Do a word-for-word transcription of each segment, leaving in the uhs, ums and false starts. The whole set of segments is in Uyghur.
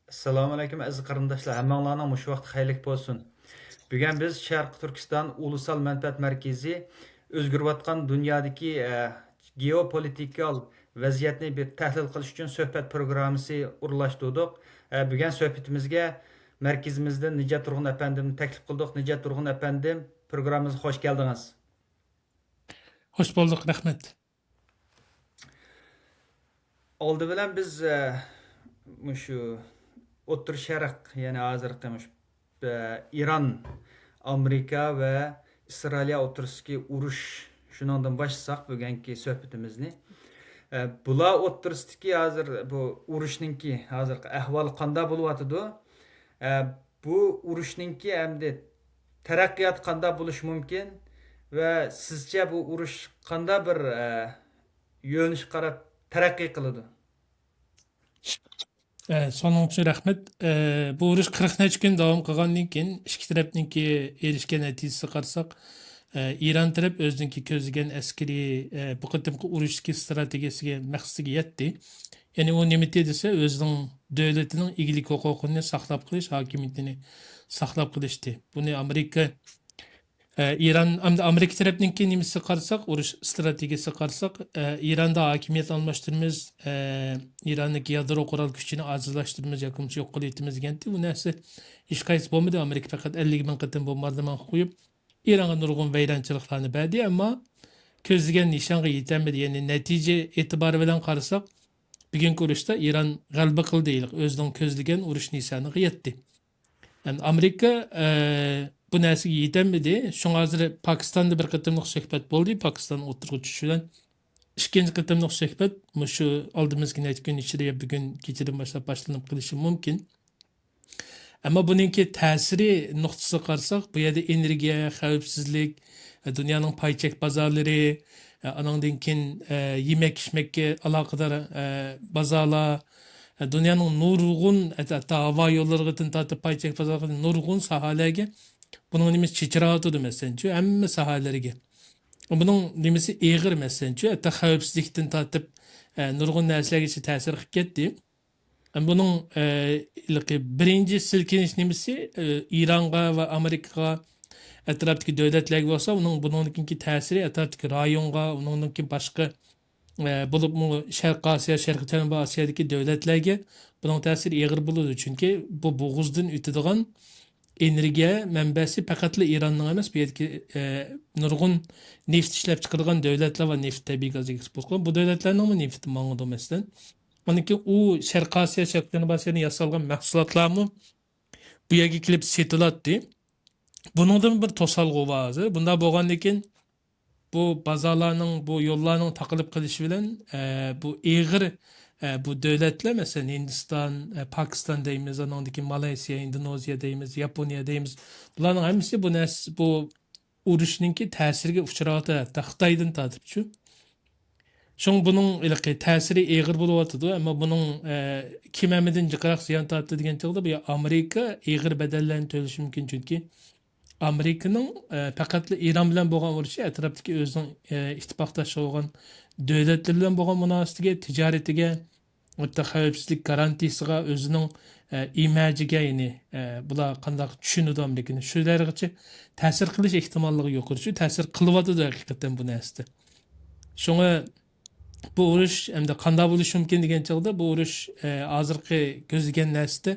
ئەسسالامۇئەلەيكۇم، ئەزىز قېرىنداشلار، ھەممىڭلارنىڭ مۇشۇ ۋاقتى خەيرلىك بولسۇن. بۈگۈن بىز شەرقىي تۈركىستان ئۇلۇسال مەنپەئەت مەركىزى ئۆزگىرىۋاتقان دۇنيادىكى، ئە، گېئوپولىتىكال ۋەزىيەتنى بىر تەھلىل قىلىش ئۈچۈن سۆھبەت پروگراممىسى ئورۇنلاشتۇردۇق. ئە، بۈگۈن سۆھبىتىمىزگە مەركىزىمىزدىن نىجات تۇرغۇن ئەپەندىمنى تەكلىپ قىلدۇق. نىجات تۇرغۇن ئەپەندىم، پروگراممىمىزغا خوش كەلدىڭىز. خوش بولدۇق، رەھمەت. ئالدى بىلەن بىز، ئە، مۇشۇ ئوتتۇرا شەرق، يەنى ھازىرقى مۇشۇ، ئە، ئىران، ئامېرىكا ۋە ئىسرائىلىيە ئوتتۇرىسىدىكى ئۇرۇش، شۇنىڭدىن باشلىساق بۈگۈنكى سۆھبىتىمىزنى. ئە، بۇلار ئوتتۇرىسىدىكى ھازىر بۇ ئۇرۇشنىڭكى ھازىرقى ئەھۋالى قانداق بولۇۋاتىدۇ؟ ئە، بۇ ئۇرۇشنىڭكى ئەمدى تەرەققىياتى قانداق بولۇشى مۇمكىن ۋە سىزچە بۇ ئۇرۇش قانداق بىر، ئە، يۆنىلىشكە قاراپ تەرەققىي قىلىدۇ؟ ئە، سوئالىڭىز ئۈچۈن رەھمەت. ئە، بۇ ئۇرۇش قىرىق نەچچە كۈن داۋام قىلغاندىن كېيىن، ئىككى تەرەپنىڭكى ئېرىشكەن نەتىجىسىگە قارىساق، ئە، ئىران تەرەپ ئۆزىنىڭكى كۆزلىگەن ئەسكىرىي، ئە، بۇ قېتىمقى ئۇرۇشتىكى ئىستراتېگىيەسىگە، مەقسىتىگە يەتتى. يەنى ئۇ نېمىتى دېسە، ئۆزىنىڭ دۆلىتىنىڭ ئىگىلىك ھوقۇقىنى ساقلاپ قېلىش، ھاكىمىيىتىنى ساقلاپ قېلىشتى. بۇنى ئامېرىكا، ئە، ئىران، ئەمدى ئامېرىكا تەرەپنىڭكى نېمىسىگە قارىساق، ئۇرۇش ئىستراتېگىيىسىگە قارىساق، ئە، ئىراندا ھاكىمىيەت ئالماشتۇرىمىز، ئە، ئىراننىڭكى يادرو قورال كۈچىنى ئاجىزلاشتۇرىمىز ياكى بولمىسا يوق قىلىۋېتىمىز دېگەنتى. بۇ نەرسە ھېچقايسى بولمىدى. ئامېرىكا پەقەت ئەللىك مىڭ قېتىم بومباردىمانغا قويۇپ، ئىرانغا نۇرغۇن ۋەيرانچىلىقلارنى بەردى، ئەمما كۆزلىگەن نىشانغا يېتەلمىدى. يەنى نەتىجە ئېتىبارى بىلەن قارىساق، بۈگۈنكى ئۇرۇشتا ئىران غەلىبە قىلدى، ھېلىقى ئۆزىنىڭ كۆزلىگەن ئۇرۇش نىشانىغا يەتتى. يەنى ئامېرىكا، ئە، بۇ نەرسىگە يېتەلمىدى. شۇڭا ھازىر پاكىستاندا بىر قېتىملىق سۆھبەت بولدى. پاكىستان ئوتتۇرىغا چۈشۈش بىلەن ئىككىنچى قېتىملىق سۆھبەت مۇشۇ ئالدىمىزدىكى نەچچە كۈن ئىچىدە يا بۈگۈن كېچىدىن باشلاپ باشلىنىپ قېلىشى مۇمكىن. ئەمما بۇنىڭكى تەسىرى نۇقتىسىغا قارىساق، بۇ يەردە ئېنېرگىيە، خەۋپسىزلىك، دۇنيانىڭ پاي چەك بازارلىرى، ئانىڭدىن كېيىن، يېمەك ئىچمەككە ئالاقىدار بازارلار، دۇنيانىڭ نۇرغۇن، ھەتتا ھاۋا يوللىرىغىدىن تارتىپ پاي چەك بازارلىرىغا نۇرغۇن ساھەلەرگە بۇنىڭ نېمىسى چېچىراۋاتىدۇ، مەسىلەنچۇ، ھەممە ساھەلەرگە. بۇنىڭ نېمىسى ئېغىر، مەسىلەنچۇ، ھەتتا خەۋپسىزلىكتىن تارتىپ نۇرغۇن نەرسىلەرگىچە تەسىر قىلىپ كەتتى. بۇنىڭ، ئە، ھېلىقى بىرىنچى سىلكىنىش نېمىسى، ئە، ئىرانغا ۋە ئامېرىكىغا، ئەتراپتىكى دۆلەتلەرگە بولسا، ئۇنىڭ بۇنىڭدىن كېيىنكى تەسىرى ئەتراپتىكى رايونغا، ئۇنىڭدىن كېيىن باشقا، ئە، بولۇپمۇ شەرقىي ئاسىيا، شەرقىي جەنۇبىي ئاسىيادىكى دۆلەتلەرگە بۇنىڭ تەسىرى ئېغىر بولىدۇ. چۈنكى بۇ بوغۇزدىن ئۆتىدىغان ئېنېرگىيە مەنبەسى پەقەتلا ئىراننىڭ ئەمەس، بۇ يەردىكى، ئە، نۇرغۇن نېفىت ئىشلەپچىقىرىدىغان دۆلەتلەر ۋە نېفىت، تەبىئىي گاز ئېكسپورت قىلغان بۇ دۆلەتلەرنىڭمۇ نېفىتى ماڭىدۇ، مەسىلەن. ئاندىن كېيىن ئۇ شەرقىي ئاسىيا، شەرقىي جەنۇبىي ئاسىيادىن ياسالغان مەھسۇلاتلارمۇ بۇ يەرگە كېلىپ سېتىلاتتى. بۇنىڭدىن بىر توسالغۇ بار ھازىر. بۇنداق بولغاندىن كېيىن بۇ بازارلارنىڭ، بۇ يوللارنىڭ تاقىلىپ قېلىشى بىلەن، ئە، بۇ ئېغىر، ئە، بۇ دۆلەتلەر، مەسىلەن، ھىندىستان، ئە، پاكىستان دەيمىز، ئانىڭدىن كېيىن مالايسىيا، ئىندونېزىيە دەيمىز، ياپونىيە دەيمىز. بۇلارنىڭ ھەممىسى بۇ نەرسە، بۇ ئۇرۇشنىڭكى تەسىرىگە ئۇچراۋاتىدۇ، ھەتتا خىتايدىن تارتىپچۇ. شۇڭا بۇنىڭ ھېلىقى تەسىرى ئېغىر بولۇۋاتىدۇ، ئەمما بۇنىڭ، ئە، كېمەمىدىن جىقراق زىيان تارتتى دېگەن چاغدا، بۇ يا ئامېرىكا ئېغىر بەدەللەرنى تۆلىشى مۇمكىن، چۈنكى ئامېرىكىنىڭ، ئە، پەقەتلا ئىران بىلەن بولغان ئۇرۇشى ئەتراپتىكى ئۆزىنىڭ، ئە، ئىتتىپاقداشلىقى بولغان دۆلەتلەر بىلەن بولغان مۇناسىۋىتىگە، تىجارىتىگە، ھەتتا خەۋپسىزلىك گارانتىيىسىغا، ئۆزىنىڭ، ئە، ئىماجىگە، يەنى، ئە، بۇلار قانداق چۈشىنىدۇ ئامېرىكىنى، شۇ دەرىجىگىچە تەسىر قىلىش ئېھتىماللىقى يۇقىرى. شۇ تەسىر قىلىۋاتىدۇ ھەقىقەتەن بۇ نەرسىدە. شۇڭا بۇ ئۇرۇش ئەمدى قانداق بولۇشى مۇمكىن دېگەن چاغدا، بۇ ئۇرۇش، ئە، ھازىرقى كۆزلىگەن نەرسىدە،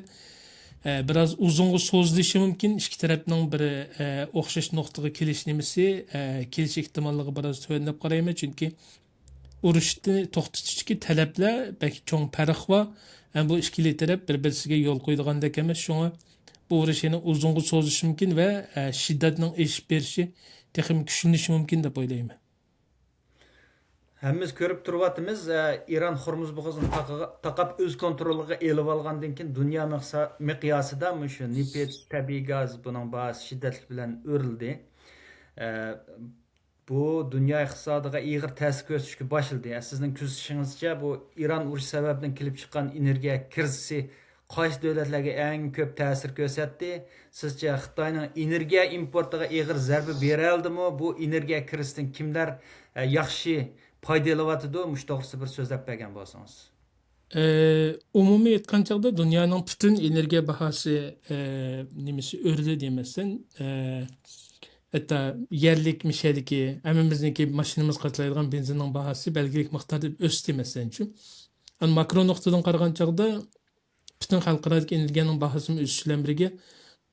ئە، بىراز ئۇزۇنغا سوزۇلۇشى مۇمكىن. ئىككى تەرەپنىڭ بىر، ئە، ئوخشاش نۇقتىغا كېلىش نېمىسى، ئە، كېلىش ئېھتىماللىقى بىراز تۆۋەن دەپ قارايمەن. چۈنكى ئۇرۇشنى توختىتىشتىكى تەلەپلەر بەك چوڭ پەرق بار. ھەم بۇ ئىككىلى تەرەپ بىر-بىرسىگە يول قويىدىغاندەك ئەمەس. شۇڭا بۇ ئۇرۇش يەنە ئۇزۇنغا سوزۇلۇشى مۇمكىن ۋە، ئە، شىددەتنىڭ ئېشىپ بېرىشى تېخىمۇ كۈچلىنىشى مۇمكىن دەپ ئويلايمەن. ھەممىمىز كۆرۈپ تۇرۇۋاتىمىز، ئە، ئىران خورمۇز بوغازىنى تاقىغا-، تاقاپ ئۆز كونترولىغا ئېلىۋالغاندىن كېيىن دۇنيا مىقسا-، مىقياسىدا مۇشۇ نېفىت، تەبىئىي گاز، بۇنىڭ باھاسى شىددەتلىك بىلەن ئۆرلىدى. ئە، بۇ دۇنيا ئىقتىسادىغا ئېغىر تەسىر كۆرسىتىشكە باشلىدى. سىزنىڭ كۆزىتىشىڭىزچە، بۇ ئىران ئۇرۇشى سەۋەبىدىن كېلىپ چىققان ئېنېرگىيە كىرىزىسى قايسى دۆلەتلەرگە ئەڭ كۆپ تەسىر كۆرسەتتى؟ سىزچە، خىتاينىڭ ئېنېرگىيە ئىمپورتىغا ئېغىر زەربە بېرەلىدىمۇ؟ بۇ ئېنېرگىيە كىرىزىسىدىن كىملەر، ئە، ياخشى پايدا ئېلىۋاتىدۇ؟ مۇشۇ توغرىسىدا بىر سۆزلەپ بەرگەن بولسىڭىز. ئە، ئومۇمىي ئېيتقان چاغدا دۇنيانىڭ پۈتۈن ئېنېرگىيە باھاسى، ئە، نېمىسى ئۆرلىدى، مەسىلەن، ئە، ھەتتا يەرلىك مىشەدىكى ھەممىمىزنىڭكى ماشىنىمىزغا قاچىلايدىغان بېنزىننىڭ باھاسى بەلگىلىك مىقداردا ئۆستى، مەسىلەنچۇ. ئەمما ماكرو نۇقتىدىن قارىغان چاغدا پۈتۈن خەلقئارادىكى ئېنېرگىيەنىڭ باھاسىمۇ ئۆسۈش بىلەن بىرگە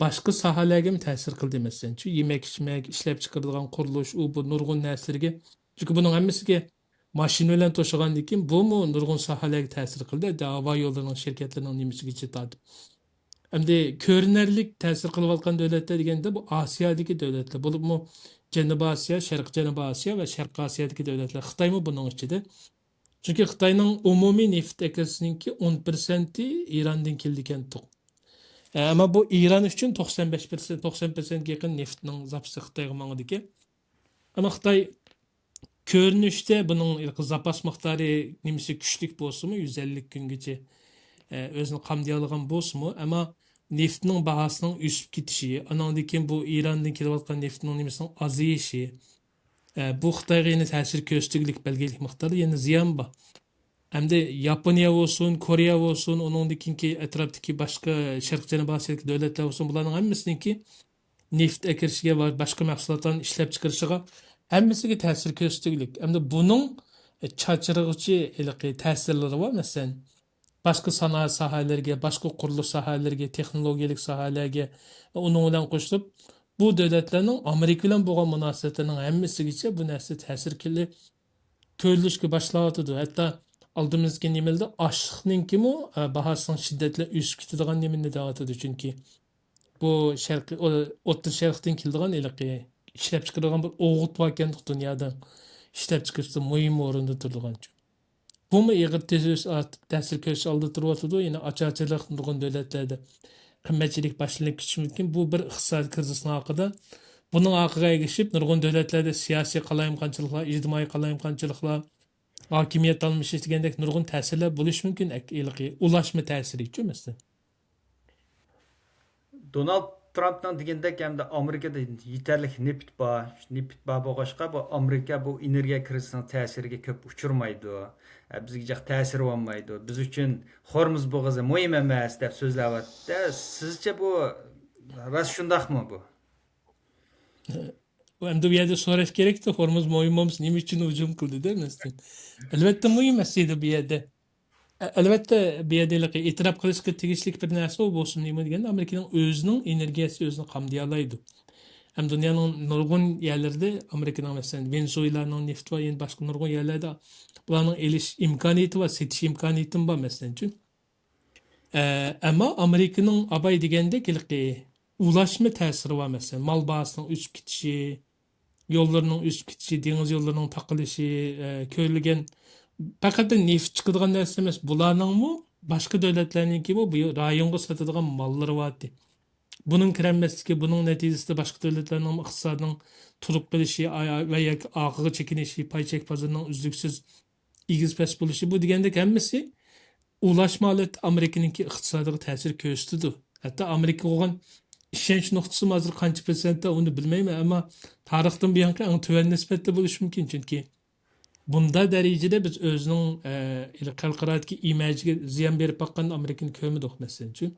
باشقا ساھەلەرگىمۇ تەسىر قىلدى، مەسىلەنچۇ، يېمەك-ئىچمەك، ئىشلەپچىقىرىدىغان قۇرۇلۇش، ئۇ بۇ نۇرغۇن نەرسىلەرگە. چۈنكى بۇنىڭ ھەممىسىگە ماشىنا بىلەن توشۇغاندىن كېيىن بۇمۇ نۇرغۇن ساھەلەرگە تەسىر قىلدى. ھەتتا ھاۋا يوللىرىنىڭ شىركەتلىرىنىڭ نېمىسىگىچە تارتىپ. ئەمدى كۆرۈنەرلىك تەسىر قىلىۋاتقان دۆلەتلەر دېگەندە بۇ ئاسىيادىكى دۆلەتلەر، بولۇپمۇ جەنۇبىي ئاسىيا، شەرقىي جەنۇبىي ئاسىيا ۋە شەرقىي ئاسىيادىكى دۆلەتلەر، خىتايمۇ بۇنىڭ ئىچىدە. چۈنكى خىتاينىڭ ئومۇمىي نېفىت ئەكىرىشىنىڭكى ئون پىرسەنتى ئىراندىن كېلىدىكەنتۇق. ئە، ئەمما بۇ ئىران ئۈچۈن توقسان بەش پىرسەنت، توقسان پىرسەنتكە يېقىن نېفىتنىڭ زاپىسى خىتايغا ماڭىدىكەن. ئەمما خىتاي كۆرۈنۈشتە بۇنىڭ زاپاس مىقدارى نېمىسى كۈچلۈك بولسىمۇ، يۈز ئەللىك كۈنگىچە، ئە، ئۆزىنى قامدىيالىغان بولسىمۇ، ئەمما نېفىتنىڭ باھاسىنىڭ ئۆسۈپ كېتىشى، ئاناندىن كېيىن بۇ ئىراندىن كېلىۋاتقان نېفىتنىڭ نېمىسىنىڭ ئازىيىشى، ئە، بۇ خىتايغا يەنە تەسىر كۆرسىتىدىغۇلۇق بەلگىلىك مىقداردا يەنە زىيان بار. ئەمدى ياپونىيە بولسۇن، كورېيە بولسۇن، ئۇنىڭدىن كېيىنكى ئەتراپتىكى باشقا شەرقىي جەنۇبىي ئاسىيادىكى دۆلەتلەر بولسۇن، بۇلارنىڭ ھەممىسىنىڭكى نېفىت ئەكىرىشىگە ۋە باشقا مەھسۇلاتلارنى ئىشلەپچىقىرىشىغا ھەممىسىگە تەسىر كۆرسىتىدىغۇلۇق. ئەمدى بۇنىڭ، ئە، چاچرىغۇچى ھېلىقى تەسىرلىرى بار. مەسىلەن، باشقا سانائەت ساھەلىرىگە، باشقا قۇرۇلۇش ساھەلىرىگە، تېخنولوگىيەلىك ساھەلەرگە، ئۇنىڭ بىلەن قوشۇلۇپ، بۇ دۆلەتلەرنىڭ ئامېرىكا بىلەن بولغان مۇناسىۋەتلىرىنىڭ ھەممىسىگىچە بۇ نەرسە تەسىر كېلىپ، كۆرۈلۈشكە باشلاۋاتىدۇ. ھەتتا ئالدىمىزدىكى نېمىلەردە ئاشلىقنىڭكىمۇ، ئە، باھاسىنىڭ شىددەت بىلەن ئۆسۈپ كېتىدىغان نېمىنى دەۋاتىدۇ. چۈنكى بۇ شەرقىي، ئو-، ئوتتۇرا شەرقتىن كېلىدىغان ھېلىقى ئىشلەپچىقىرىدىغان بىر ئوغۇت باركەندۇق دۇنيادا. ئىشلەپچىقىرىشتا مۇھىم ئورۇندا تۇرىدىغان. بۇمۇ ئېغىر تېز ئۆس-، ئارتىپ تەسىر كۆرسىتىش ئالدىدا تۇرۇۋاتىدۇ. يەنە ئاچارچىلىق نۇرغۇن دۆلەتلەردە قىممەتچىلىك باشلىنىپ كېتىشى مۇمكىن. بۇ بىر ئىقتىسادىي كىرىزىسنىڭ ئارقىدا، بۇنىڭ ئارقىغا ئەگىشىپ نۇرغۇن دۆلەتلەردە سىياسىي قالايمىقانچىلىقلار، ئىجتىمائىي قالايمىقانچىلىقلار، ھاكىمىيەت ئالمىشىش دېگەندەك نۇرغۇن تەسىرلەر بولۇشى مۇمكىن. ئەك-، ھېلىقى ئۇلاشما تەسىرىچۇ، مەسىلەن. دونالد ترامپنىڭ دېگىنىدەك، ئەمدى ئامېرىكىدا يېتەرلىك نېفىت بار. نېفىت بار بولغاچقا، بۇ ئامېرىكا بۇ ئېنېرگىيە كرىزىسىنىڭ تەسىرىگە كۆپ ئۇچرىمايدۇ. ئە، بىزگە جىق تەسىرى بولمايدۇ. بىز ئۈچۈن خورمۇز بوغۇزى مۇھىم ئەمەس، دەپ سۆزلەۋاتىدۇ. سىزچە بۇ راست شۇنداقمۇ بۇ؟ ئەمدى بۇ يەردە سوراش كېرەكتۇ، خورمۇز مۇھىم بولمىسا، نېمە ئۈچۈن ھۇجۇم قىلدى دە، مەسىلەن. ئەلۋەتتە، مۇھىم ئەسلىدە بۇ يەردە. ئە-، ئەلۋەتتە، بۇ يەردە ھېلىقى ئېتىراپ قىلىشقا تېگىشلىك بىر نەرسە ئۇ بولسۇن، نېمە دېگەندە، ئامېرىكىنىڭ ئۆزىنىڭ ئېنېرگىيەسى ئۆزىنى قامدىيالايدۇ. ھەم دۇنيانىڭ نۇرغۇن يەرلىرىدە ئامېرىكىنىڭ، مەسىلەن، ۋېنېزۇېلانىڭ نېفىتى بار، يەنە باشقا نۇرغۇن يەرلەردە بۇلارنىڭ ئېلىش ئىمكانىيىتى بار، سېتىش ئىمكانىيىتىمۇ بار، مەسىلەنچۇ. ئە، ئەمما ئامېرىكىنىڭ ئاباي دېگەندەك ھېلىقى ئۇلاشما تەسىرى بار، مەسىلەن، مال باھاسىنىڭ ئۆسۈپ كېتىشى، يوللىرىنىڭ ئۆسۈپ كېتىشى، دېڭىز يوللىرىنىڭ تاقىلىشى، ئە، كۆرۈلگەن، پەقەت نېفىت چىقىدىغان نەرسە ئەمەس، بۇلارنىڭمۇ، باشقا دۆلەتلەرنىڭكىمۇ بۇ رايونغا ساتىدىغان ماللىرى بارتى. بۇنىڭ كىرەلمەسلىكى، بۇنىڭ نەتىجىسىدە باشقا دۆلەتلەرنىڭ ئىقتىسادىنىڭ تۇرۇپ قېلىشى، ئاي-، ئاي-، ۋە ياكى ئارقىغا چېكىنىشى، پاي چەك بازىرىنىڭ ئۈزلۈكسىز ئېگىز پەس بولۇشى، بۇ دېگەندەك ھەممىسى ئۇلاشما ھالەتتە ئامېرىكىنىڭكى ئىقتىسادىغا تەسىر كۆرسىتىدۇ. ھەتتا ئامېرىكىغا بولغان ئىشەنچ نۇقتىسىمۇ ھازىر قانچە پىرسەنتتە، ئۇنى بىلمەيمەن، ئەمما تارىختىن بۇيانقى ئەڭ تۆۋەن نىسبەتتە بولۇشى مۇمكىن، چۈنكى بۇنداق دەرىجىدە بىز ئۆزىنىڭ، ئە، خەلقئارادىكى ئىمىجىگە زىيان بېرىپ باققان ئامېرىكىنى كۆرمىدۇق، مەسىلەنچۇ.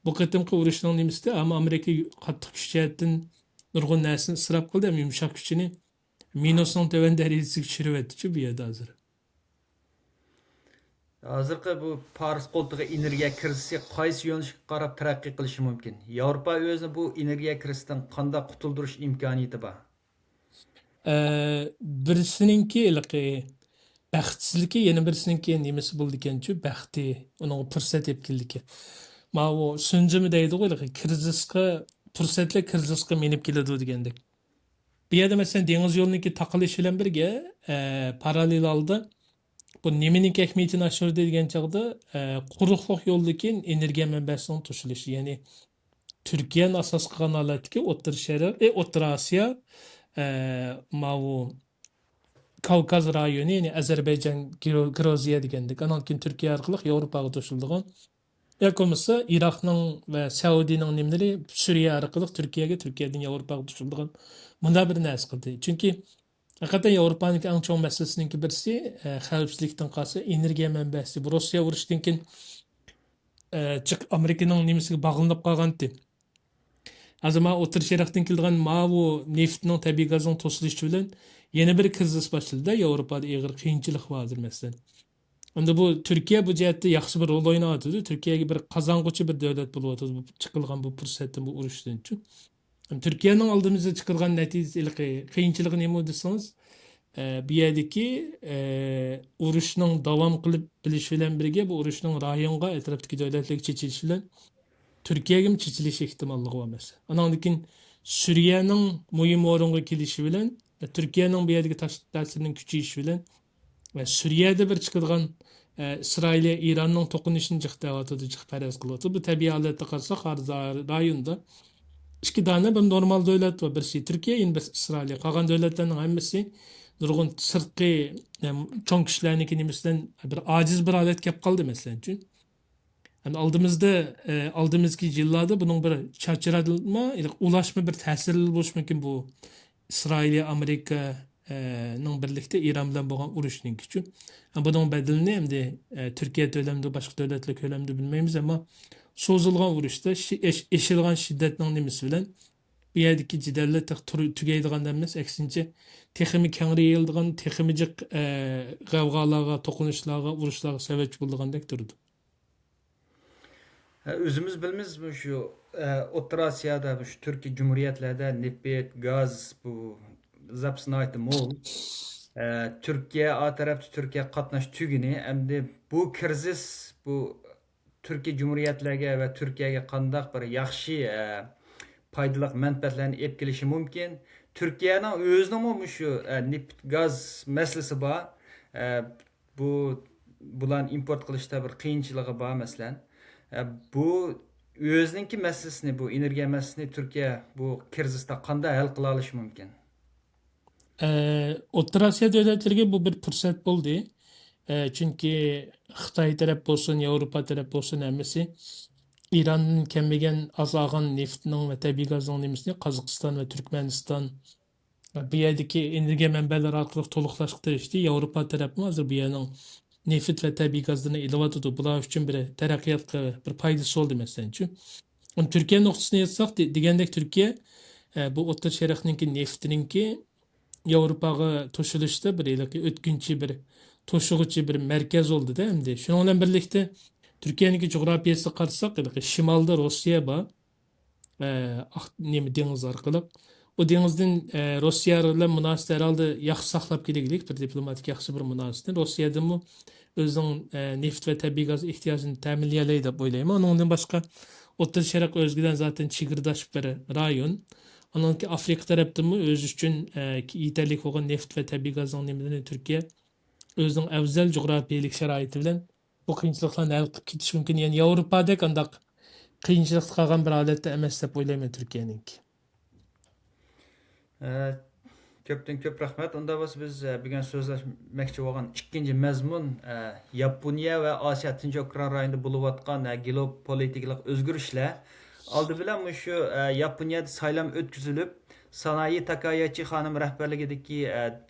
بۇ قېتىمقى ئۇرۇشنىڭ نېمىسىدە، ئەمما ئامېرىكا قاتتىق كۈچ جەھەتتىن نۇرغۇن نەرسىنى ئىسراپ قىلدى، ھەم يۇمشاق كۈچىنى مىنۇسنىڭ تۆۋەن دەرىجىسىگە چۈشۈرۈۋەتتىچۇ بۇ يەردە ھازىر. ھازىرقى بۇ پارس قولتۇقى ئېنېرگىيە كىرىزىسى قايسى يۆنىلىشكە قاراپ تەرەققىي قىلىشى مۇمكىن؟ ياۋروپا ئۆزىنى بۇ ئېنېرگىيە كىرىزىسىدىن قانداق قۇتۇلدۇرۇش ئىمكانىيىتى بار؟ ئە، بىرسىنىڭكى ھېلىقى بەختسىزلىكى، يەنە بىرسىنىڭكى نېمىسى بولىدىكەنچۇ، بەختى، ئۇنىڭغا پۇرسەت ئېلىپ كېلىدىكەن. ماۋۇ سۈنجىمى دەيدىغۇ، ھېلىقى كىرىزىسقا، پۇرسەتلەر كىرىزىسقا مېڭىپ كېلىدۇ دېگەندەك. بۇ يەردە، مەسىلەن، دېڭىز يولىنىڭكى تاقىلىشى بىلەن بىرگە، ئە، پاراللېل ھالدا بۇ نېمىنىڭكى ئەھمىيىتىنى ئاشۇردى دېگەن چاغدا، ئە، قۇرۇقلۇق يولىدىكى ئېنېرگىيە مەنبەسىنىڭ توشۇلۇشى، يەنى تۈركىيەنى ئاساس قىلغان ھالەتتىكى ئوتتۇرا شەرق، ئە، ئوتتۇرا ئاسىيا، ئە، ماۋۇ كاۋكاز رايونى، يەنى ئەزەربەيجان، گرو-، گروزىيە دېگەندەك، ئانان كېيىن تۈركىيە ئارقىلىق ياۋروپاغا توشۇلىدىغان، ياكى بولمىسا ئىراقنىڭ ۋە سەئۇدىنىڭ نېمىلىرى سۈرىيە ئارقىلىق تۈركىيەگە، تۈركىيەدىن ياۋروپاغا توشۇلىدىغان مۇنداق بىر نەرسە قىلدى. چۈنكى ھەقىقەتەن ياۋروپانىڭكى ئەڭ چوڭ مەسىلىسىنىڭكى بىرسى، ئە، خەۋپسىزلىكتىن قالسا، ئېنېرگىيە مەنبەسى. بۇ روسىيە ئۇرۇشتىن كېيىن، ئە، جىق ئامېرىكىنىڭ نېمىسىگە باغلىنىپ قالغانتى. ھازىر مانا ئوتتۇرا شەرقتىن كېلىدىغان ماۋۇ نېفىتنىڭ، تەبىئىي گازنىڭ توسۇلۇشى بىلەن يەنە بىر كىرىزىس باشلىدى. ياۋروپادا ئېغىر قىيىنچىلىق بار ھازىر، مەسىلەن. ئەمدى بۇ تۈركىيە بۇ جەھەتتە ياخشى بىر رول ئويناۋاتىدۇ. تۈركىيەگە بىر قازانغۇچى بىر دۆلەت بولۇۋاتىدۇ، بۇ چىقىلغان بۇ پۇرسەتتىن، بۇ ئۇرۇشتىن. تۈركىيەنىڭ ئالدىمىزدا چىقىرغان نەتىجىسى ھېلىقى قىيىنچىلىقى نېمە دېسىڭىز، ئە، بۇ يەردىكى، ئە، ئۇرۇشنىڭ داۋام قىلىپ بېرىشى بىلەن بىرگە، بۇ ئۇرۇشنىڭ رايونغا، ئەتراپتىكى دۆلەتلەرگە چېچىلىشى بىلەن تۈركىيەگىمۇ چېچىلىش ئېھتىماللىقى بار، مەسىلەن. ئاناندىن كېيىن سۈرىيەنىڭ مۇھىم ئورۇنغا كېلىشى بىلەن، تۈركىيەنىڭ بۇ يەردىكى تاشقى تەسىرىنىڭ كۈچىيىشى بىلەن، ۋە سۈرىيەدە بىر چىقىدىغان، ئە، ئىسرائىلىيە ئىراننىڭ توقۇنۇشىنى جىق دەۋاتىدۇ، جىق پەرەز قىلىۋاتىدۇ. بۇ تەبىئىي ھالەتتە قارىساق، ھازىر رايوندا ئىككى دانە بىر نورمال دۆلەت بار. بىرسى تۈركىيە، يەنە بىرسى ئىسرائىلىيە. قالغان دۆلەتلەرنىڭ ھەممىسى نۇرغۇن سىرتقى، ئەم، چوڭ كۈچلەرنىڭكى نېمىسىدىن بىر ئاجىز بىر ھالەتكە كەپ قالدى، مەسىلەن ئۈچۈن. ئەمدى ئالدىمىزدا، ئە، ئالدىمىزدىكى يىللاردا بۇنىڭ بىر چاچرالما، ئۇلاشما بىر تەسىرى بولۇشى مۇمكىن بۇ ئىسرائىلىيە، ئامېرىكا، ئە، نىڭ بىرلىكتە ئىران بىلەن بولغان ئۇرۇشنىڭكىچۇ. بۇنىڭ بەدىلىنى ئەمدى، ئە، تۈركىيە تۆلەمدۇ، باشقا دۆلەتلەر كۆلەمدۇ بىلمەيمىز، ئەمما سوزۇلغان ئۇرۇشتا شى-، ئېش-، ئېشىلغان شىددەتنىڭ نېمىسى بىلەن بۇ يەردىكى جېدەللەر تېخى تۇر-، تۈگەيدىغان ئەمەس، ئەكسىنچە، تېخىمۇ كەڭرى يېيىلىدىغان، تېخىمۇ جىق، ئە، غەۋغالارغا، توقۇنۇشلارغا، ئۇرۇشلارغا سەۋەبچى بولىدىغاندەك تۇرىدۇ. ھە، ئۆزىمىز بىلىمىز، مۇشۇ، ئە، ئوتتۇرا ئاسىيادا، مۇشۇ تۈركىي جۇمھۇرىيەتلەردە نېفىت، گاز، بۇ زاپىسى ناھايىتى مول. ئە، تۈركىيە، ئا تەرەپتە تۈركىيە قاتناش تۈگۈنى. ئەمدى بۇ كىرىزىس، بۇ تۈركىي جۇمھۇرىيەتلەرگە ۋە تۈركىيەگە قانداق بىر ياخشى، ئە، پايدىلىق مەنپەئەتلەرنى ئېلىپ كېلىشى مۇمكىن؟ تۈركىيەنىڭ ئۆزىنىڭمۇ مۇشۇ، ئە، نېفىت، گاز مەسىلىسى بار. ئە، بۇ، بۇلارنى ئىمپورت قىلىشتا بىر قىيىنچىلىقى بار، مەسىلەن. ئە، بۇ ئۆزىنىڭكى مەسىلىسىنى، بۇ ئېنېرگىيە مەسىلىسىنى تۈركىيە بۇ كىرىزىستا قانداق ھەل قىلالىشى مۇمكىن؟ ئە، ئوتتۇرا ئاسىيا دۆلەتلىرىگە بۇ بىر پۇرسەت بولدى. ئە، چۈنكى خىتاي تەرەپ بولسۇن، ياۋروپا تەرەپ بولسۇن، ھەممىسى ئىراندىن كەلمىگەن ئاز ئالغان نېفىتنىڭ ۋە تەبىئىي گازنىڭ نېمىسىنى قازاقىستان ۋە تۈركمەنىستان، بۇ يەردىكى ئېنېرگىيە مەنبەلىرى ئارقىلىق تولۇقلاشقا تىرىشتى. ياۋروپا تەرەپمۇ ھازىر بۇ يەرنىڭ نېفىت ۋە تەبىئىي گازلىرىنى ئېلىۋاتىدۇ. بۇلار ئۈچۈن بىر تەرەققىياتقا بىر پايدىسى بولدى، مەسىلەن. ئەمما تۈركىيە نۇقتىسىنى ئېيتساق، دې-، دېگەندەك تۈركىيە، ئە، بۇ ئوتتۇرا شەرقنىڭكى نېفىتىنىڭكى ياۋروپاغا توشۇلۇشتا بىر ھېلىقى ئۆتكۈنچى بىر توشۇغۇچى بىر مەركەز بولدىدە ئەمدى. شۇنىڭ بىلەن بىرلىكتە تۈركىيەنىڭكى جۇغراپىيەسىگە قارىساق، ھېلىقى شىمالدا روسىيە بار. ئە، ئاق، نېمە، دېڭىز ئارقىلىق. ئۇ دېڭىزدىن، ئە، روسىيە بىلەن مۇناسىۋەت ھەر ھالدا ياخشى ساقلاپ كېلىگلىك، بىر دىپلوماتىك ياخشى بىر مۇناسىۋەتنى. روسىيەدىنمۇ ئۆزىنىڭ، ئە، نېفىت ۋە تەبىئىي گاز ئېھتىياجىنى تەمىنلىيەلەي دەپ ئويلايمەن. ئۇنىڭدىن باشقا ئوتتۇرا شەرق ئۆزى بىلەن زاتەن چېگرىداش بىر رايون. ئانىڭكى ئافرىقا تەرەپتىنمۇ ئۆزى ئۈچۈن، ئە، يېتەرلىك بولغان نېفىت ۋە تەبىئىي گازنىڭ نېمىلىرىنى تۈركىيە ئۆزىنىڭ ئەۋزەل جۇغراپىيەلىك شارائىتى بىلەن بۇ قىيىنچىلىقلارنى ھەل قىلىپ كېتىشى مۇمكىن. يەنى ياۋروپادەك ئانداق قىيىنچىلىقتا قالغان بىر ھالەتتە ئەمەس دەپ ئويلايمەن تۈركىيەنىڭكى. ئە، كۆپتىن كۆپ رەھمەت. ئۇندا بولسا بىز، ئە، بۈگۈن سۆزلەشمەكچى بولغان ئىككىنچى مەزمۇن، ئە، ياپونىيە ۋە ئاسىيا تىنچ ئوكيان رايونىدا بولۇۋاتقان، ئە، گېئوپولىتىكىلىق ئۆزگىرىشلەر. ئالدى بىلەن مۇشۇ، ئە، ياپونىيەدە سايلام ئۆتكۈزۈلۈپ، سانايى تاكاياچى خانىم رەھبەرلىكىدىكى، ئە،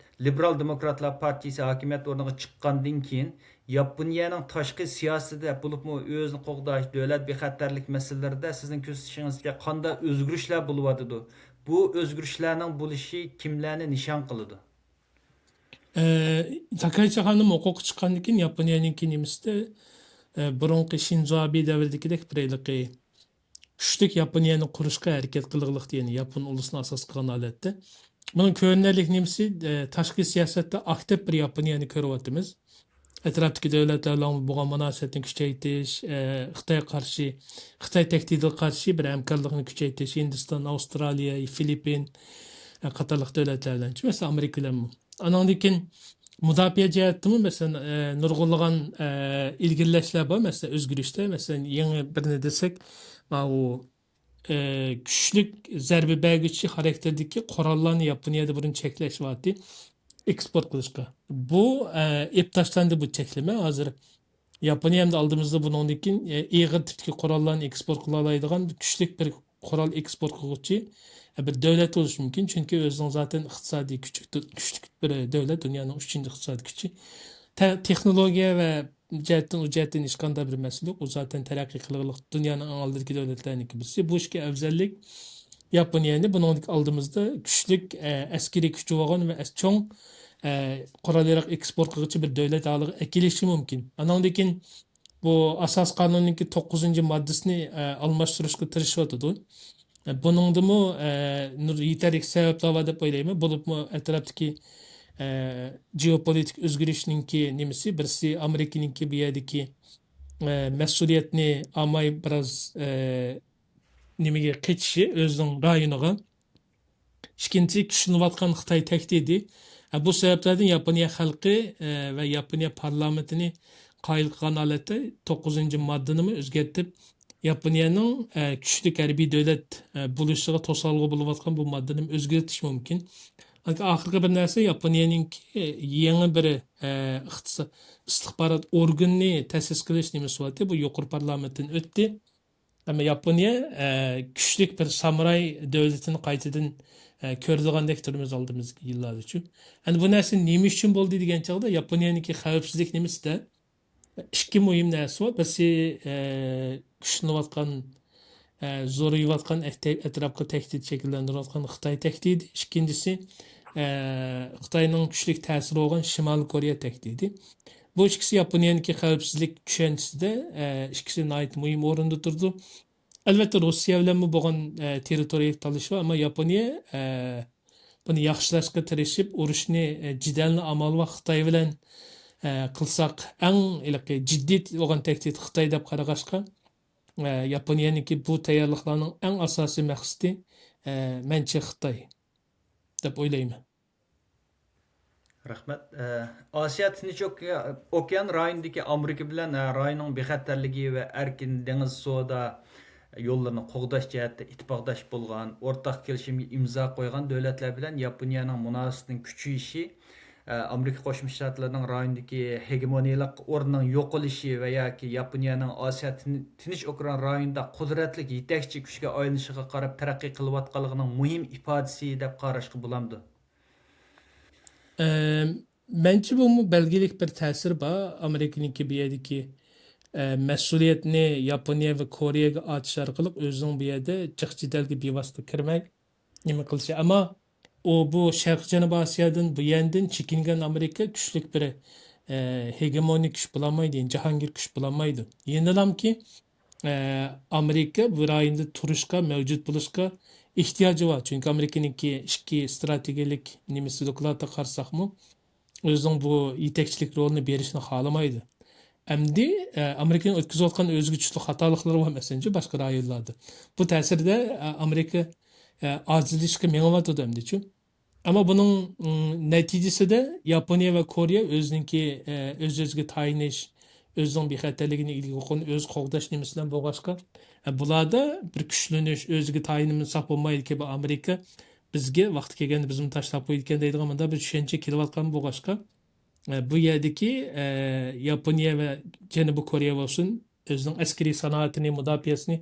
لىبېرال دېموكراتلار پارتىيىسى ھاكىمىيەت ئورنىغا چىققاندىن كېيىن، ياپونىيەنىڭ تاشقى سىياسىتىدە، بولۇپمۇ ئۆزىنى قوغداش، دۆلەت بىخەتەرلىك مەسىلىلىرىدە سىزنىڭ كۆزىتىشىڭىزچە قانداق ئۆزگىرىشلەر بولۇۋاتىدۇ؟ بۇ ئۆزگىرىشلەرنىڭ بولۇشى كىملەرنى نىشان قىلىدۇ؟ ئە، تاكايچى خانىم ھوقۇققا چىققاندىن كېيىن ياپونىيەنىڭكى نېمىسىدە، ئە، بۇرۇنقى شىنزو ئابې دەۋرىدىكىدەك بىر ھېلىقى كۈچلۈك ياپونىيەنى قۇرۇشقا ھەرىكەت قىلغىلىق دېگەن ياپون ئۇلۇسىنى ئاساس قىلغان ھالەتتە. بۇنىڭ كۆرۈنەرلىك نېمىسى، ئە، تاشقى سىياسەتتە ئاكتىپ بىر ياپونىيەنى كۆرۈۋاتىمىز. ئەتراپتىكى دۆلەتلەر بىلەن بولغان مۇناسىۋەتنى كۈچەيتىش، ئە، خىتايغا قارشى، خىتاي تەھدىتىگە قارشى بىر ھەمكارلىقنى كۈچەيتىش، ھىندىستان، ئاۋسترالىيە، فىلىپپىن، ئە، قاتارلىق دۆلەتلەر بىلەن، مەسىلەن، ئامېرىكا بىلەنمۇ. ئانىڭدىن كېيىن مۇداپىئە جەھەتتىمۇ، مەسىلەن، ئە، نۇرغۇنلىغان، ئە، ئىلگىرىلەشلەر بار. مەسىلەن، ئۆزگىرىشلەر، مەسىلەن، يېڭى بىرنى دېسەك، ماۋۇ، ئە، كۈچلۈك زەربە بەرگۈچى خاراكتېردىكى قوراللارنى ياپونىيەدە بۇرۇن چەكلەش بارتى، ئېكسپورت قىلىشقا. بۇ، ئە، ئېلىپ تاشلاندى بۇ چەكلىمە. ھازىر ياپونىيە ئەمدى ئالدىمىزدا بۇنىڭدىن كېيىن، ئە، ئېغىر تىپتىكى قوراللارنى ئېكسپورت قىلالايدىغان كۈچلۈك بىر قورال ئېكسپورت قىلغۇچى بىر دۆلەت بولۇشى مۇمكىن، چۈنكى ئۆزىنىڭ زاتەن ئىقتىسادىي كۈچى، كۈچلۈك بىر دۆلەت، دۇنيانىڭ ئۈچىنچى ئىقتىسادىي كۈچى. تە-، تېخنولوگىيە ۋە جەھەتتىن، ئۇ جەھەتتىن ھېچقانداق بىر مەسىلە يوق. ئۇ زاتەن تەرەققىي قىلغانلىق دۇنيانىڭ ئەڭ ئالدىدىكى دۆلەتلەرنىڭكى بىرسى. بۇ ئىككى ئەۋزەللىك ياپونىيەنى بۇنىڭدىكى ئالدىمىزدا كۈچلۈك، ئە، ئەسكىرىي كۈچى بولغان ۋە ئەس-، چوڭ، ئە، قورال-ياراغ ئېكسپورت قىلغۇچى بىر دۆلەت ھالىغا ئەكېلىشى مۇمكىن. ئانىڭدىن كېيىن بۇ ئاساسىي قانۇننىڭكى توققۇزىنچى ماددىسىنى، ئە، ئالماشتۇرۇشقا تىرىشىۋاتىدۇ. ئە، بۇنىڭدىمۇ، ئە، نۇر-، يېتەرلىك سەۋەبلەر بار دەپ ئويلايمەن. بولۇپمۇ ئەتراپتىكى، ئە، جېئوپولىتىك ئۆزگىرىشنىڭكى نېمىسى، بىرسى ئامېرىكىنىڭكى بۇ يەردىكى، ئە، مەسئۇلىيەتنى ئالماي بىراز، ئە، نېمىگە قېچىشى ئۆزىنىڭ رايونىغا. ئىككىنچى، كۈچلىنىۋاتقان خىتاي تەھدىتى. ھە، بۇ سەۋەبلەردىن ياپونىيە خەلقى، ئە، ۋە ياپونىيە پارلامېنتىنى قايىل قىلغان ھالەتتە توققۇزىنچى ماددىنىمۇ ئۆزگەرتىپ، ياپونىيەنىڭ، ئە، كۈچلۈك ھەربىي دۆلەت، ئە، بولۇشىغا توسالغۇ بولۇۋاتقان بۇ ماددىنىمۇ ئۆزگەرتىش مۇمكىن. ئاخىرقى بىر نەرسە، ياپونىيەنىڭكى يېڭى بىر، ئە، ئىختىسا-، ئىستىخبارات ئورگىنىنى تەسىس قىلىش نېمىسى بارتى، بۇ يۇقىرى پارلامېنتتىن ئۆتتى. ئەمما ياپونىيە، ئە، كۈچلۈك بىر سامۇراي دۆلىتىنى قايتىدىن، ئە، كۆرىدىغاندەك تۇرىمىز ئالدىمىزدىكى يىللار ئۈچۈن. ئەمدى بۇ نەرسە نېمە ئۈچۈن بولدى دېگەن چاغدا، ياپونىيەنىڭكى خەۋپسىزلىك نېمىسىدە ئىككى مۇھىم نەرسە بار. بىرسى، ئە، كۈچلىنىۋاتقان، ئە، زورىيىۋاتقان ئەت-، ئەتراپقا تەھدىت شەكىللەندۈرۈۋاتقان خىتاي تەھدىتى. ئىككىنچىسى، ئە، خىتاينىڭ كۈچلۈك تەسىرى بولغان شىمالىي كورېيە تەھدىتى. بۇ ئىككىسى ياپونىيەنىڭكى خەۋپسىزلىك چۈشەنچىسىدە، ئە، ئىككىسى ناھايىتى مۇھىم ئورۇندا تۇرىدۇ. ئەلۋەتتە، روسىيە بىلەنمۇ بولغان، ئە، تېررىتورىيەلىك تالىشىش بار، ئەمما ياپونىيە، ئە، بۇنى ياخشىلاشقا تىرىشىپ، ئۇرۇشنى، ئە، جېدەلنى ئامال بار خىتاي بىلەن، ئە، قىلساق، ئەڭ ھېلىقى جىددىي بولغان تەھدىت خىتاي دەپ قارىغاچقا، ئە، ياپونىيەنىڭكى بۇ تەييارلىقلارنىڭ ئەڭ ئاساسىي مەقسىتى، ئە، مەنچە خىتاي دەپ ئويلايمەن. رەھمەت. ئە، ئاسىيا تىنچ ئوكيان رايونىدىكى ئامېرىكا بىلەن، ئە، رايوننىڭ بىخەتەرلىكى ۋە ئەركىن دېڭىز سودا يوللىرىنى قوغداش جەھەتتە ئىتتىپاقداش بولغان، ئورتاق كېلىشىمگە ئىمزا قويغان دۆلەتلەر بىلەن ياپونىيەنىڭ مۇناسىۋىتىنىڭ كۈچىيىشى، ئە، ئامېرىكا قوشما شتاتلىرىنىڭ رايوندىكى ھېگېمونىيەلىك ئورنىنىڭ يوقىلىشى ۋە ياكى ياپونىيەنىڭ ئاسىيا تىن-، تىنچ ئوكيان رايونىدا قۇدرەتلىك يېتەكچى كۈچكە ئايلىنىشىغا قاراپ تەرەققىي قىلىۋاتقانلىقىنىڭ مۇھىم ئىپادىسى دەپ قاراشقا بولامدۇ؟ ئەم، مەنچە بۇمۇ بەلگىلىك بىر تەسىرى بار. ئامېرىكىنىڭكى بۇ يەردىكى، ئە، مەسئۇلىيەتنى ياپونىيە ۋە كورېيەگە ئارتىش ئارقىلىق ئۆزىنىڭ بۇ يەردە جىق جېدەلگە بىۋاسىتە كىرمەي نېمە قىلىشى. ئەمما ئۇ بۇ شەرقىي جەنۇبىي ئاسىيادىن، بۇ يەندىن چېكىنگەن ئامېرىكا كۈچلۈك بىر، ئە، ھېگېمونىي كۈچ بولالمايدۇ، يەنى جاھانگىر كۈچ بولالمايدۇ. يېنىلامكى، ئە، ئامېرىكا بۇ رايوندا تۇرۇشقا، مەۋجۇت بولۇشقا ئېھتىياجى بار. چۈنكى ئامېرىكىنىڭكى ئىچكى ئىستراتېگىيەلىك نېمىسى، دوكلاتىغا قارىساقمۇ، ئۆزىنىڭ بۇ يېتەكچىلىك رولىنى بېرىشنى خالىمايدۇ. ئەمدى، ئە، ئامېرىكىنىڭ ئۆتكۈزۈۋاتقان ئۆزىگە چۈشلۈك خاتالىقلىرى بار، مەسىلەنچۇ، باشقا رايونلاردا. بۇ تەسىردە، ئە، ئامېرىكا، ئە، ئاجىزلىشىشقا مېڭىۋاتىدۇ ئەمدىچۇ. ئەمما بۇنىڭ، ئىم، نەتىجىسىدە ياپونىيە ۋە كورېيە ئۆزىنىڭكى، ئە، ئۆز-ئۆزىگە تايىنىش، ئۆزىنىڭ بىخەتەرلىكىنى، ئىگىلىك ھوقۇقىنى ئۆزى قوغداش نېمىسى بىلەن بولغاچقا، ئە، بۇلاردا بىر كۈچلىنىش، ئۆزىگە تايىنىمىز ساپ بولمايدىكەن، بۇ ئامېرىكا بىزگە ۋاقتى كەلگەندە بىزنى تاشلاپ قويىدىكەن دەيدىغان مۇنداق بىر چۈشەنچە كېلىۋاتقان بولغاچقا، ئە، بۇ يەردىكى، ئە، ياپونىيە ۋە جەنۇبىي كورېيە بولسۇن، ئۆزىنىڭ ئەسكىرىي سانائىتىنى، مۇداپىئەسىنى،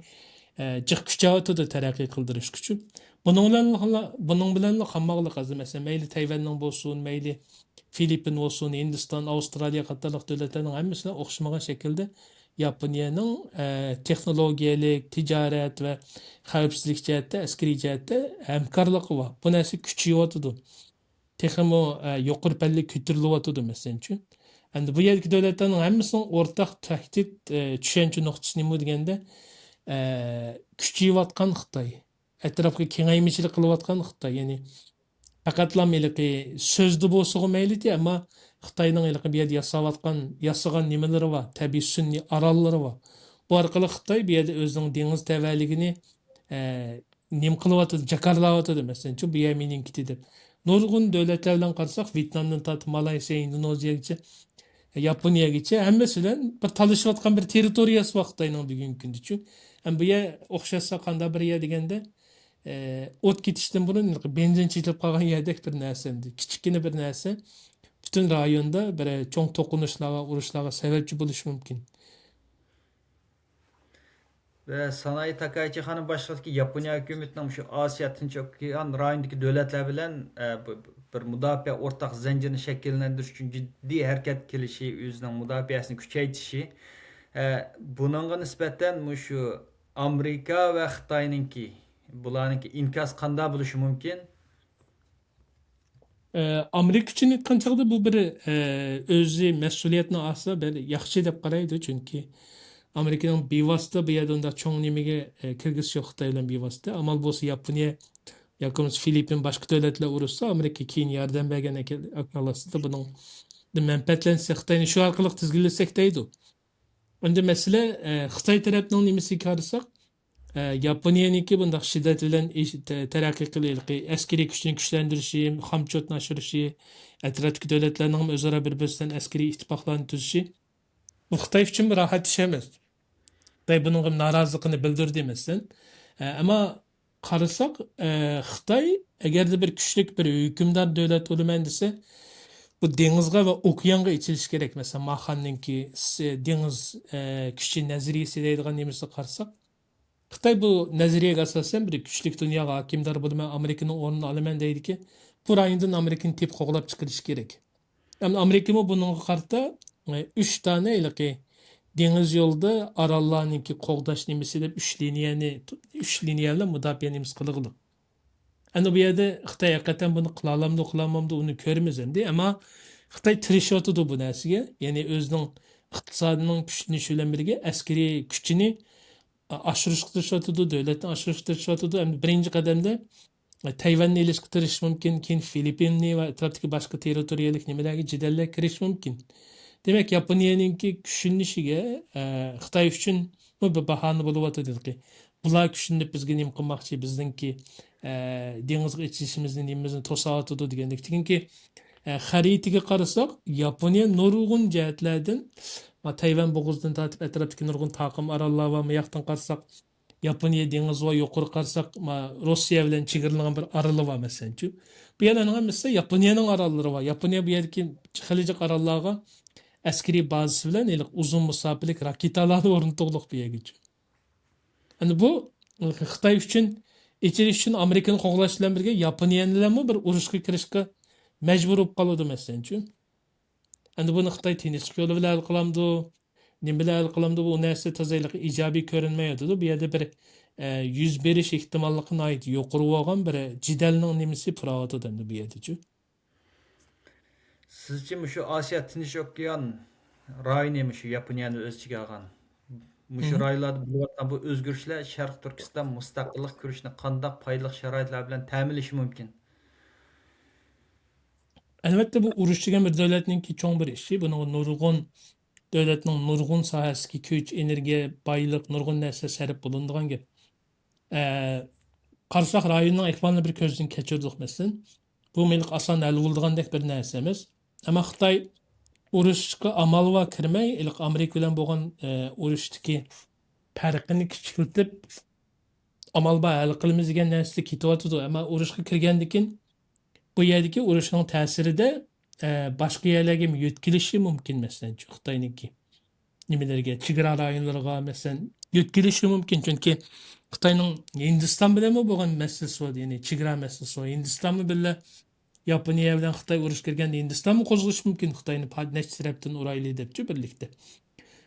ئە، جىق كۈچەۋاتىدۇ تەرەققىي قىلدۇرۇش ئۈچۈن. بۇنىڭ بىلەن، بۇنىڭ بىلەنلا قالماقلىق ھازىر، مەسىلەن، مەيلى تەيۋەننىڭ بولسۇن، مەيلى فىلىپپىن بولسۇن، ھىندىستان، ئاۋسترالىيە قاتارلىق دۆلەتلەرنىڭ ھەممىسىنىڭ ئوخشىمىغان شەكىلدە ياپونىيەنىڭ، ئە، تېخنولوگىيەلىك، تىجارەت ۋە خەۋپسىزلىك جەھەتتە، ئەسكىرىي جەھەتتە ھەمكارلىقى بار. بۇ نەرسە كۈچىيىۋاتىدۇ. تېخىمۇ، ئە، يۇقىرى پەللىگە كۆتۈرۈلۈۋاتىدۇ، مەسىلەنچۇ. ئەمدى بۇ يەردىكى دۆلەتلەرنىڭ ھەممىسىنىڭ ئورتاق تەھدىت، ئە، چۈشەنچە نۇقتىسى نېمە دېگەندە، ئە، كۈچىيىۋاتقان خىتاي، ئەتراپقا كېڭەيمىچىلىك قىلىۋاتقان خىتاي، يەنى پەقەتلا ھېلىقى سۆزدە بولسىغۇ مەيلىتى، ئەمما خىتاينىڭ ھېلىقى بۇ يەردە ياساۋاتقان، ياسىغان نېمىلىرى بار، تەبىئىي سۈنئىي ئاراللىرى بار. بۇ ئارقىلىق خىتاي بۇ يەردە ئۆزىنىڭ دېڭىز تەۋەلىكىنى، ئە، نېمە قىلىۋاتىدۇ، جاكارلاۋاتىدۇ، مەسىلەنچۇ، بۇ يەر مېنىڭكىدى دەپ. نۇرغۇن دۆلەتلەر بىلەن قارىساق، ۋيېتنامدىن تارتىپ مالايسىيا، ئىندونېزىيەگىچە، ياپونىيەگىچە ھەممىسى بىلەن بىر تالىشىۋاتقان بىر تېررىتورىيەسى بار خىتاينىڭ بۈگۈنكى كۈندىچۇ. ھەم بۇ يەر ئوخشاشسا قانداق بىر يەر دېگەندە، ئە، ئوت كېتىشتىن بۇرۇن بېنزىن چېچىلىپ قالغان يەردەك بىر نەرسە ئەمدى. كىچىككىنە بىر نەرسە. پۈتۈن رايوندا بىر چوڭ توقۇنۇشلارغا، ئۇرۇشلارغا سەۋەبچى بولۇشى مۇمكىن. ۋە ساناي تاكايچى خانىم باشلىقىدىكى ياپونىيە ھۆكۈمىتىنىڭ شۇ ئاسىيا تىنچ ئوكيان رايونىدىكى دۆلەتلەر بىلەن، ئە، بۇ، بىر مۇداپىئە ئورتاق زەنجىرىنى شەكىللەندۈرۈش ئۈچۈن جىددىي ھەرىكەتكە كېلىشى، ئۆزىنىڭ مۇداپىئەسىنى كۈچەيتىشى، ئە، بۇنىڭغا نىسبەتەن مۇشۇ ئامېرىكا ۋە خىتاينىڭكى، بۇلارنىڭكى ئىنكاسى قانداق بولۇشى مۇمكىن؟ ئە، ئامېرىكا ئۈچۈن ئېيتقان چاغدا بۇ بىر، ئە، ئۆزى مەسئۇلىيەتنى ئالسا بىر ياخشى دەپ قارايدۇ، چۈنكى ئامېرىكىنىڭ بىۋاسىتە بۇ يەردە ئۇنداق چوڭ نېمىگە، ئە، كىرگۈزۈشى يوق خىتاي بىلەن بىۋاسىتە. ئامال بولسا ياپونىيە ياكى بولمىسا فىلىپپىن باشقا دۆلەتلەر ئۇرۇشسا ئامېرىكا كېيىن ياردەم بەرگەن ئەكەل-، ئەكەل ئاستىدا بۇنىڭدىن مەنپەئەتلەنسە خىتاينى شۇ ئارقىلىق تىزگىنلىسەك دەيدۇ. ئەمدى مەسىلە، ئە، خىتاي تەرەپنىڭ نېمىسىگە قارىساق، ئە، ياپونىيەنىڭكى بۇنداق شىددەت بىلەن ئىش-، تە-، تەرەققىي قىلىۋېلىقى، ئەسكىرىي كۈچنى كۈچلەندۈرۈشى، خامچوتنى ئاشۇرۇشى، ئەتراپتىكى دۆلەتلەرنىڭ ئۆزئارا بىر-بىرسى بىلەن ئەسكىرىي ئىتتىپاقلارنى تۈزۈشى، بۇ خىتاي ئۈچۈن بىر راھەت ئىش ئەمەس. خىتاي بۇنىڭغا نارازىلىقىنى بىلدۈردى، مەسىلەن. ئە، ئەمما قارىساق، ئە، خىتاي ئەگەردە بىر كۈچلۈك بىر ھۆكۈمدار دۆلەت بولىمەن دېسە، بۇ دېڭىزغا ۋە ئوكيانغا ئېچىلىشى كېرەك. مەسىلەن، ماخاننىڭكى س-، دېڭىز، ئە، كۈچى نەزەرىيىسى دەيدىغان نېمىسىگە قارىساق، خىتاي بۇ نەزەرىيەگە ئاساسەن بىر كۈچلۈك دۇنياغا ھاكىمدار بولىمەن، ئامېرىكىنىڭ ئورنىنى ئالىمەن دەيدىكى، بۇ رايوندىن ئامېرىكىنى تېپىپ قوغلاپ چىقىرىشى كېرەك. ئەمدى ئامېرىكىمۇ بۇنىڭغا قارىتا، ئە، ئۈچ دانە ھېلىقى دېڭىز يولىدا ئاراللارنىڭكى قوغداش نېمىسى دەپ ئۈچ لىنىيەنى، ئۈچ لىنىيە بىلەن مۇداپىئە نېمىسى قىلغۇدۇق. ئەمدى بۇ يەردە خىتاي ھەقىقەتەن بۇنى قىلالامدۇ، قىلالمامدۇ، ئۇنى كۆرىمىز ئەمدى. ئەمما خىتاي تىرىشىۋاتىدۇ بۇ نەرسىگە. يەنى ئۆزىنىڭ ئىقتىسادىنىڭ كۈچلىنىشى بىلەن بىرگە ئەسكىرىي كۈچىنى ئاشۇرۇشقا تىرىشىۋاتىدۇ، دۆلەتنى ئاشۇرۇشقا تىرىشىۋاتىدۇ. ئەمدى بىرىنچى قەدەمدە، ئە، تەيۋەننى ئېلىشقا تىرىشىشى مۇمكىن، كېيىن فىلىپپىننى ۋە ئەتراپتىكى باشقا تېررىتورىيەلىك نېمىلەرگە جېدەللەر كىرىشى مۇمكىن. دېمەك، ياپونىيەنىڭكى كۈچلىنىشىگە، ئە، خىتاي ئۈچۈنمۇ بىر باھانە بولۇۋاتىدۇ. بۇلار كۈچلىنىپ بىزگە نېمە قىلماقچى، بىزنىڭكى، ئە، دېڭىزغا ئېچىلىشىمىزنى، نېمىمىزنى توساۋاتىدۇ دېگەندەك. چۈنكى، ئە، خەرىتىگە قارىساق، ياپونىيە نۇرغۇن جەھەتلەردىن، ما، تەيۋەن بوغۇزىدىن تارتىپ ئەتراپتىكى نۇرغۇن تاقىم ئاراللار بار. ما ياقتىن قارىساق، ياپونىيە دېڭىزى بار، يۇقىرى قارىساق، ما، روسىيە بىلەن چېگرىلىغان بىر ئارىلى بار، مەسىلەنچۇ. بۇ يەرلەرنىڭ ھەممىسى ياپونىيەنىڭ ئاراللىرى بار. ياپونىيە بۇ يەردىكى خېلى جىق ئاراللارغا ئەسكىرىي بازىسى بىلەن ھېلىقى ئۇزۇن مۇساپىلىك راكېتالارنى ئورنىتىۋالدۇق بۇ يەرگىچە. ئەمدى بۇ خىتاي ئۈچۈن ئېچىلىش ئۈچۈن ئامېرىكىنى قوغلاش بىلەن بىرگە ياپونىيە بىلەنمۇ بىر ئۇرۇشقا كىرىشكە مەجبۇر بولۇپ قالىدۇ، مەسىلەنچۇ. ئەمدى بۇنى خىتاي تىنچلىق يولى بىلەن ھەل قىلامدۇ، نېمە بىلەن ھەل قىلامدۇ، بۇ نەرسە تازا ھېلىقى ئىجابىي كۆرۈنمەيۋاتىدۇ. بۇ يەردە بىر، ئە، يۈز بېرىش ئېھتىماللىقى ناھايىتى يۇقىرى بولغان بىر جېدەلنىڭ نېمىسى پۇراۋاتىدۇ ئەمدى بۇ يەردىچۇ. سىزچە مۇشۇ ئاسىيا تىنچ ئوكيان رايونى مۇشۇ ياپونىيەنى ئۆز ئىچىگە ئالغان، مۇشۇ رايونلاردا بولۇۋاتقان بۇ ئۆزگىرىشلەر شەرقىي تۈركىستان مۇستەقىللىق كۈرىشىنى قانداق پايدىلىق شارائىتلار بىلەن تەمىنلىشى مۇمكىن؟ ئەلۋەتتە، بۇ ئۇرۇش دېگەن بىر دۆلەتنىڭكى چوڭ بىر ئىشى. بۇنىڭغا نۇرغۇن دۆلەتنىڭ نۇرغۇن ساھەسىدىكى كۈچ، ئېنېرگىيە، بايلىق، نۇرغۇن نەرسە سەرپ بولۇنىدىغان گەپ. ئە، قارىساق، رايوننىڭ ئەھۋالىنى بىر كۆزدىن كەچۈردۇق، مەسىلەن. بۇ مېلىق ئاسان ھەل بولىدىغاندەك بىر نەرسە ئەمەس. ئەمما خىتاي ئۇرۇشقا ئامال بار كىرمەي، ھېلىقى ئامېرىكا بىلەن بولغان، ئە، ئۇرۇشتىكى پەرقىنى كىچىكلىتىپ، ئامال بار ھەل قىلىمىز دېگەن نەرسىدە كېتىۋاتىدۇ. ئەمما ئۇرۇشقا كىرگەندىن كېيىن بۇ يەردىكى ئۇرۇشنىڭ تەسىرىدە، ئە، باشقا يەرلەرگە يۆتكىلىشى مۇمكىن، مەسىلەن، خىتاينىڭكى نېمىلەرگە، چېگرا رايونلىرىغا، مەسىلەن، يۆتكىلىشى مۇمكىن. چۈنكى خىتاينىڭ ھىندىستان بىلەنمۇ بولغان مەسىلىسى بار، يەنى چېگرا مەسىلىسى بار. ھىندىستانمۇ بىللە ياپونىيە بىلەن خىتاي ئۇرۇش كىرگەندە ھىندىستانمۇ قوزغىشى مۇمكىن، خىتاينى پا-، نەچچە تەرەپتىن ئۇرايلى دەپچۇ بىرلىكتە.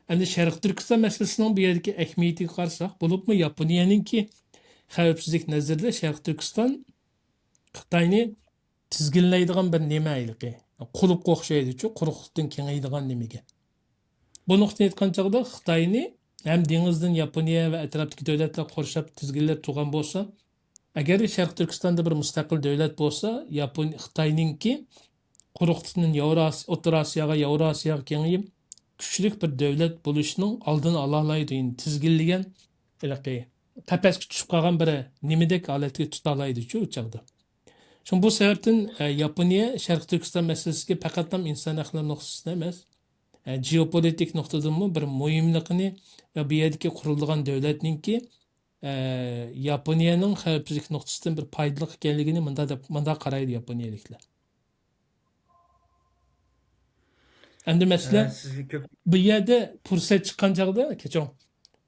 ئەمدى شەرقىي تۈركىستان مەسىلىسىنىڭ بۇ يەردىكى ئەھمىيىتىگە قارىساق، بولۇپمۇ ياپونىيەنىڭكى خەۋپسىزلىك نەزىرىدە شەرقىي تۈركىستان خىتاينى تىزگىنلەيدىغان بىر نېمە ھېلىقى. قۇلۇپقا ئوخشايدۇچۇ، قۇرۇقلۇقتىن كېڭىيىدىغان نېمىگە. بۇ نۇقتىدىن ئېيتقان چاغدا خىتاينى ھەم دېڭىزدىن ياپونىيە ۋە ئەتراپتىكى دۆلەتلەر قورشاپ تىزگىنلەپ تۇرغان بولسا، ئەگەر شەرقىي تۈركىستاندا بىر مۇستەقىل دۆلەت بولسا، ياپون-، خىتاينىڭكى قۇرۇقلۇقتىن ياۋرا-، ئوتتۇرا ئاسىياغا، ياۋرا ئاسىياغا كېڭىيىپ، كۈچلۈك بىر دۆلەت بولۇشنىڭ ئالدىنى ئالالايدۇ. يەنى تىزگىنلىگەن ھېلىقى قەپەسكە چۈشۈپ قالغان بىر نېمىدەك ھالەتكە تۇتالايدۇچۇ ئۇ چاغدا. شۇڭا بۇ سەۋەبتىن، ئە، ياپونىيە شەرقىي تۈركىستان مەسىلىسىگە پەقەتلا ئىنسان ھەقلىرى نۇقتىسىدىن ئەمەس، ئە، جېئوپولىتىك نۇقتىدىنمۇ بىر مۇھىملىقىنى ۋە بۇ يەردىكى قۇرۇلىدىغان دۆلەتنىڭكى، ئە، ياپونىيەنىڭ خەۋپسىزلىك نۇقتىسىدىن بىر پايدىلىق ئىكەنلىكىنى مۇنداق دەپ، مۇنداق قارايدۇ ياپونىيەلىكلەر. ئەمدى مەسىلەن، ئە، سىزگە كۆپ بۇ يەردە پۇرسەت چىققان چاغدا، كەچۈرۈڭ،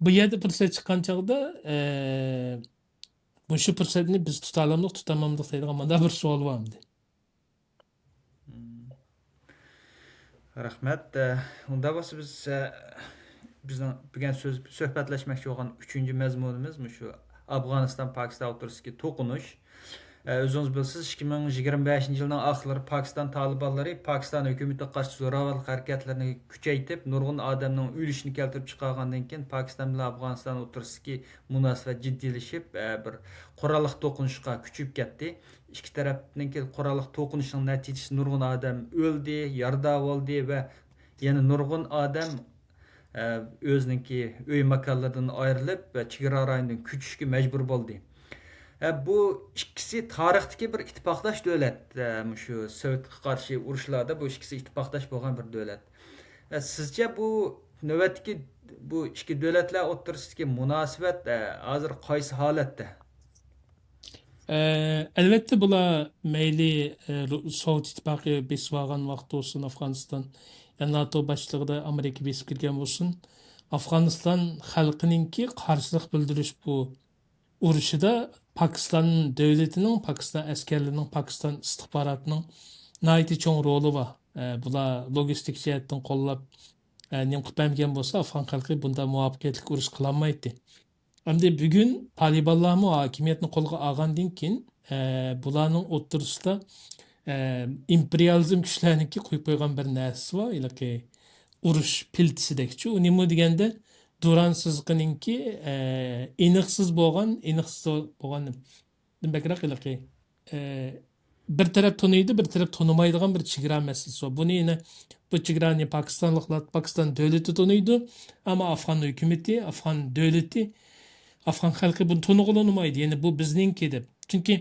بۇ يەردە پۇرسەت چىققان چاغدا، ئە، مۇشۇ پۇرسەتنى بىز تۇتالامدۇق، تۇتالمامدۇق دەيدىغان مانا بىر سوئال بار ئەمدى. رەھمەت. ئۇنداق بولسا بىز، بىزنىڭ بۈگۈن سۆز، سۆھبەتلەشمەكچى بولغان ئۈچىنچى مەزمۇنىمىز مۇشۇ ئافغانىستان، پاكىستان ئوتتۇرىسىدىكى توقۇنۇش. ئۆزىڭىز بىلىسىز، ئىككى مىڭ يىگىرمە بەشىنچى يىلنىڭ ئاخىرلىرى پاكىستان تالىبانلىرى پاكىستان ھۆكۈمىتىگە قارشى زوراۋانلىق ھەرىكەتلىرىنى كۈچەيتىپ، نۇرغۇن ئادەمنىڭ ئۆلۈشىنى كەلتۈرۈپ چىقارغاندىن كېيىن، پاكىستان بىلەن ئافغانىستان ئوتتۇرىسىدىكى مۇناسىۋەت جىددىيلىشىپ، بىر قوراللىق توقۇنۇشقا كۆچۈپ كەتتى. ئىككى تەرەپنىڭكى قوراللىق توقۇنۇشىنىڭ نەتىجىسى نۇرغۇن ئادەم ئۆلدى، يارىدار بولدى ۋە يەنە نۇرغۇن ئادەم ئۆزىنىڭكى ئۆي ماكانلىرىدىن ئايرىلىپ، چېگرا رايونىدىن كۆچۈشكە مەجبۇر بولدى. بۇ ئىككىسى تارىختىكى بىر ئىتتىپاقداش دۆلەت. مۇشۇ سوۋېتقا قارشى ئۇرۇشلاردا بۇ ئىككىسى ئىتتىپاقداش بولغان بىر دۆلەت. سىزچە بۇ نۆۋەتتىكى بۇ ئىككى دۆلەتلەر ئوتتۇرىسىدىكى مۇناسىۋەت ھازىر قايسى ھالەتتە؟ ئەلۋەتتە، بۇلار مەيلى سوۋېت ئىتتىپاقى بېسىۋالغان ۋاقىت بولسۇن، ئافغانىستان، يا ناتو باشچىلىقىدا ئامېرىكا بېسىپ كىرگەن بولسۇن، ئافغانىستان خەلقىنىڭكى قارشىلىق بىلدۈرۈش بۇ ئۇرۇشىدا پاكىستان دۆلىتىنىڭ، پاكىستان ئەسكەرلىرىنىڭ، پاكىستان ئىستىخباراتىنىڭ ناھايىتى چوڭ رولى بار. بۇلار لوگىستىك جەھەتتىن قوللاپ، نېمە قىلىپ بەرمىگەن بولسا، ئافغان خەلقى بۇنداق مۇۋەپپەقىيەتلىك ئۇرۇش قىلالمايتتى. ئەمدى بۈگۈن تالىبانلارمۇ ھاكىمىيەتنى قولغا ئالغاندىن كېيىن، ئە، بۇلارنىڭ ئوتتۇرىسىدا، ئە، ئىمپېرىيالىزم كۈچلەرنىڭكى قويۇپ قويغان بىر نەرسىسى بار، ھېلىقى ئۇرۇش پىلتىسىدەكچۇ. ئۇ نېمە دېگەندە، دۇران سىزىقىنىڭكى، ئە، ئېنىقسىز بولغان، ئېنىقسىز بولغان، بەكرەك ھېلىقى، ئە، بىر تەرەپ تونۇيدۇ، بىر تەرەپ تونۇمايدىغان بىر چېگرا مەسىلىسى بار. بۇنى يەنە بۇ چېگرانى پاكىستانلىقلار، پاكىستان دۆلىتى تونۇيدۇ، ئەمما ئافغان ھۆكۈمىتى، ئافغان دۆلىتى، ئافغان خەلقى بۇنى تونۇغىلى ئۇنىمايدۇ. يەنى بۇ بىزنىڭكى دەپ. چۈنكى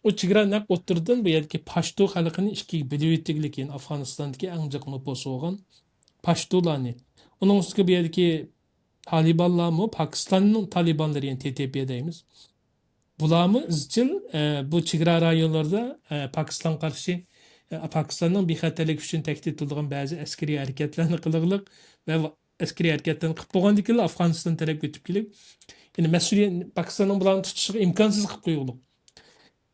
ئۇ چېگرا نەق ئوتتۇرىدىن بۇ يەردىكى پاشتۇ خەلقىنى ئىككىگە بۆلۈۋېتىگلىك، يەنى ئافغانىستاندىكى ئەڭ جىق نوپۇسى بولغان پاشتۇلارنى. ئۇنىڭ ئۈستىگە بۇ يەردىكى تالىبانلارمۇ، پاكىستاننىڭ تالىبانلىرى، يەنى تې تې پى دەيمىز. بۇلارمۇ ئىزچىل، ئە، بۇ چېگرا رايونلىرىدا، ئە، پاكىستان قارشى، ئە، پاكىستاننىڭ بىخەتەرلىكى ئۈچۈن تەھدىت قىلىدىغان بەزى ئەسكىرىي ھەرىكەتلەرنى قىلىغلىق ۋە ئەسكىرىي ھەرىكەتلەرنى قىلىپ بولغاندىن كېيىنلا ئافغانىستان تەرەپكە ئۆتۈپ كېلىپ، يەنى مەسئۇلىيەت، پاكىستاننىڭ بۇلارنى تۇتۇشىغا ئىمكانسىز قىلىپ قويغۇلۇق.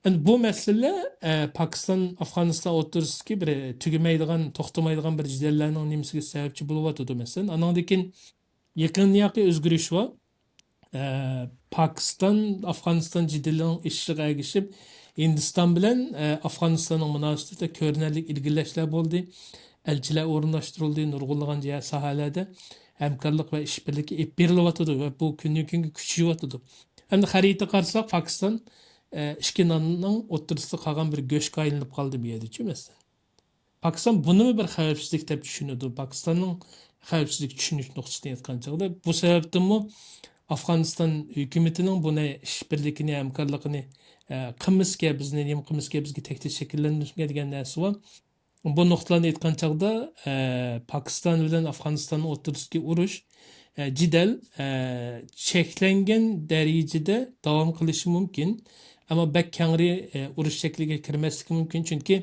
ئەمدى بۇ مەسىلىلەر، ئە، پاكىستان، ئافغانىستان ئوتتۇرىسىدىكى بىر تۈگىمەيدىغان، توختىمايدىغان بىر جېدەللەرنىڭ نېمىسىگە سەۋەبچى بولۇۋاتىدۇ. مەسىلەن، ئانىڭدىن كېيىن يېقىنقى ئۆزگىرىش بار. ئە، پاكىستان، ئافغانىستان جېدىلىنىڭ ئېشىشىغا ئەگىشىپ، ھىندىستان بىلەن، ئە، ئافغانىستاننىڭ مۇناسىۋىتىدە كۆرۈنەرلىك ئىلگىرىلەشلەر بولدى. ئەلچىلەر ئورۇنلاشتۇرۇلدى، نۇرغۇنلىغان جە-، ساھەلەردە ھەمكارلىق ۋە ئىشبىرلىكى ئېلىپ بېرىلىۋاتىدۇ ۋە بۇ كۈندىن كۈنگە كۈچىيىۋاتىدۇ. ئەمدى خەرىتىگە قارىساق، پاكىستان، ئە، ئىككى ناننىڭ ئوتتۇرىسىدا قالغان بىر گۆشكە ئايلىنىپ قالدى بۇ يەردىچۇ، مەسىلەن. پاكىستان بۇنىمۇ بىر خەۋپسىزلىك دەپ چۈشىنىدۇ. پاكىستاننىڭ خەۋپسىزلىك چۈشىنىش نۇقتىسىدىن ئېيتقان چاغدا، بۇ سەۋەبتىنمۇ ئافغانىستان ھۆكۈمىتىنىڭ بۇنى ئىشبىرلىكىنى، ھەمكارلىقىنى، ئە، قىلمىسىكەن، بىزنى نېمە قىلمىسىكەن، بىزگە تەھدىت شەكىللەندۈرمىسىكەن دېگەن نەرسە بار. بۇ نۇقتىلارنى ئېيتقان چاغدا، ئە، پاكىستان بىلەن ئافغانىستان ئوتتۇرىسىدىكى ئۇرۇش، ئە، جېدەل، ئە، چەكلەنگەن دەرىجىدە داۋام قىلىشى مۇمكىن. ئەمما بەك كەڭرى، ئە، ئۇرۇش شەكلىگە كىرمەسلىكى مۇمكىن. چۈنكى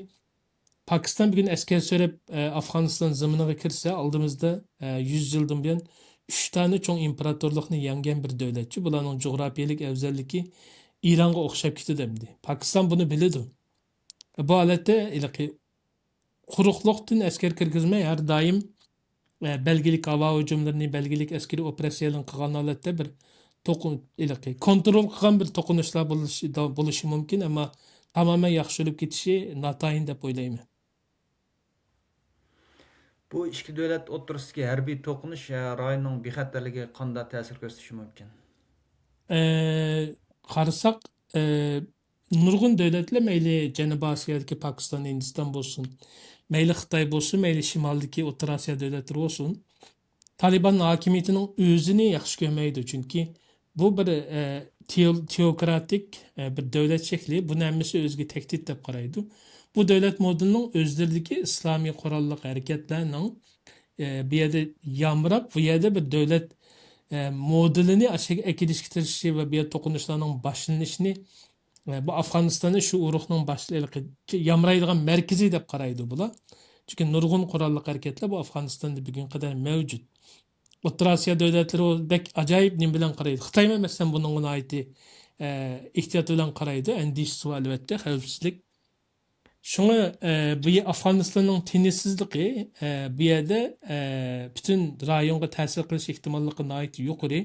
پاكىستان بۈگۈن ئەسكەر سۆرەپ، ئە، ئافغانىستان زېمىنىغا كىرسە، ئالدىمىزدا، ئە، يۈز يىلدىن بۇيان ئۈچ دانە چوڭ ئىمپېراتورلۇقنى يەڭگەن بىر دۆلەتچۇ. بۇلارنىڭ جۇغراپىيەلىك ئەۋزەللىكى ئىرانغا ئوخشاپ كېتىدۇ ئەمدى. پاكىستان بۇنى بىلىدۇ. بۇ ھالەتتە ھېلىقى قۇرۇقلۇقتىن ئەسكەر كىرگۈزمەي، ھەر دائىم، ئە، بەلگىلىك ھاۋا ھۇجۇملىرىنى، بەلگىلىك ئەسكىرىي ئوپېراتسىيەلەرنى قىلغان ھالەتتە بىر توقۇن-، ھېلىقى كونترول قىلغان بىر توقۇنۇشلار بولۇشى، بولۇشى مۇمكىن، ئەمما تامامەن ياخشى بولۇپ كېتىشى ناتايىن دەپ ئويلايمەن. بۇ ئىككى دۆلەت ئوتتۇرىسىدىكى ھەربىي توقۇنۇش، ئە، رايوننىڭ بىخەتەرلىكىگە قانداق تەسىر كۆرسىتىشى مۇمكىن؟ ئە، قارىساق، ئە، نۇرغۇن دۆلەتلەر، مەيلى جەنۇبىي ئاسىيادىكى پاكىستان، ھىندىستان بولسۇن، مەيلى خىتاي بولسۇن، مەيلى شىمالدىكى ئوتتۇرا ئاسىيا دۆلەتلىرى بولسۇن، تالىبان ھاكىمىيىتىنىڭ ئۆزىنى ياخشى كۆرمەيدۇ. چۈنكى بۇ بىر، ئە، تېئو-، تېئوكراتىك، ئە، بىر دۆلەت شەكلى. بۇنى ھەممىسى ئۆزىگە تەھدىت دەپ قارايدۇ. بۇ دۆلەت مودېلىنىڭ ئۆزلىرىدىكى ئىسلامىي قوراللىق ھەرىكەتلەرنىڭ، ئە، بۇ يەردە يامراپ، بۇ يەردە بىر دۆلەت، ئە، مودېلىنى ئاشۇ يەرگە ئەكېلىشكە تىرىشىشى ۋە بۇ يەردە توقۇنۇشلارنىڭ باشلىنىشىنى، ئە، بۇ ئافغانىستاننى شۇ ئۇرۇقنىڭ باشلىقى، يامرايدىغان مەركىزى دەپ قارايدۇ بۇلار. چۈنكى نۇرغۇن قوراللىق ھەرىكەتلەر بۇ ئافغانىستاندا بۈگۈنگە قەدەر مەۋجۇت. ئوتتۇرا ئاسىيا دۆلەتلىرى بەك ئاجايىپ نېمە بىلەن قارايدۇ. خىتايمۇ، مەسىلەن، بۇنىڭغا ناھايىتى، ئە، ئېھتىيات بىلەن قارايدۇ. ئەندىشىسى بار، ئەلۋەتتە، خەۋپسىزلىك. شۇڭا، ئە، بۇ يە-، ئافغانىستاننىڭ تىنچسىزلىقى، ئە، بۇ يەردە، ئە، پۈتۈن رايونغا تەسىر قىلىش ئېھتىماللىقى ناھايىتى يۇقىرى.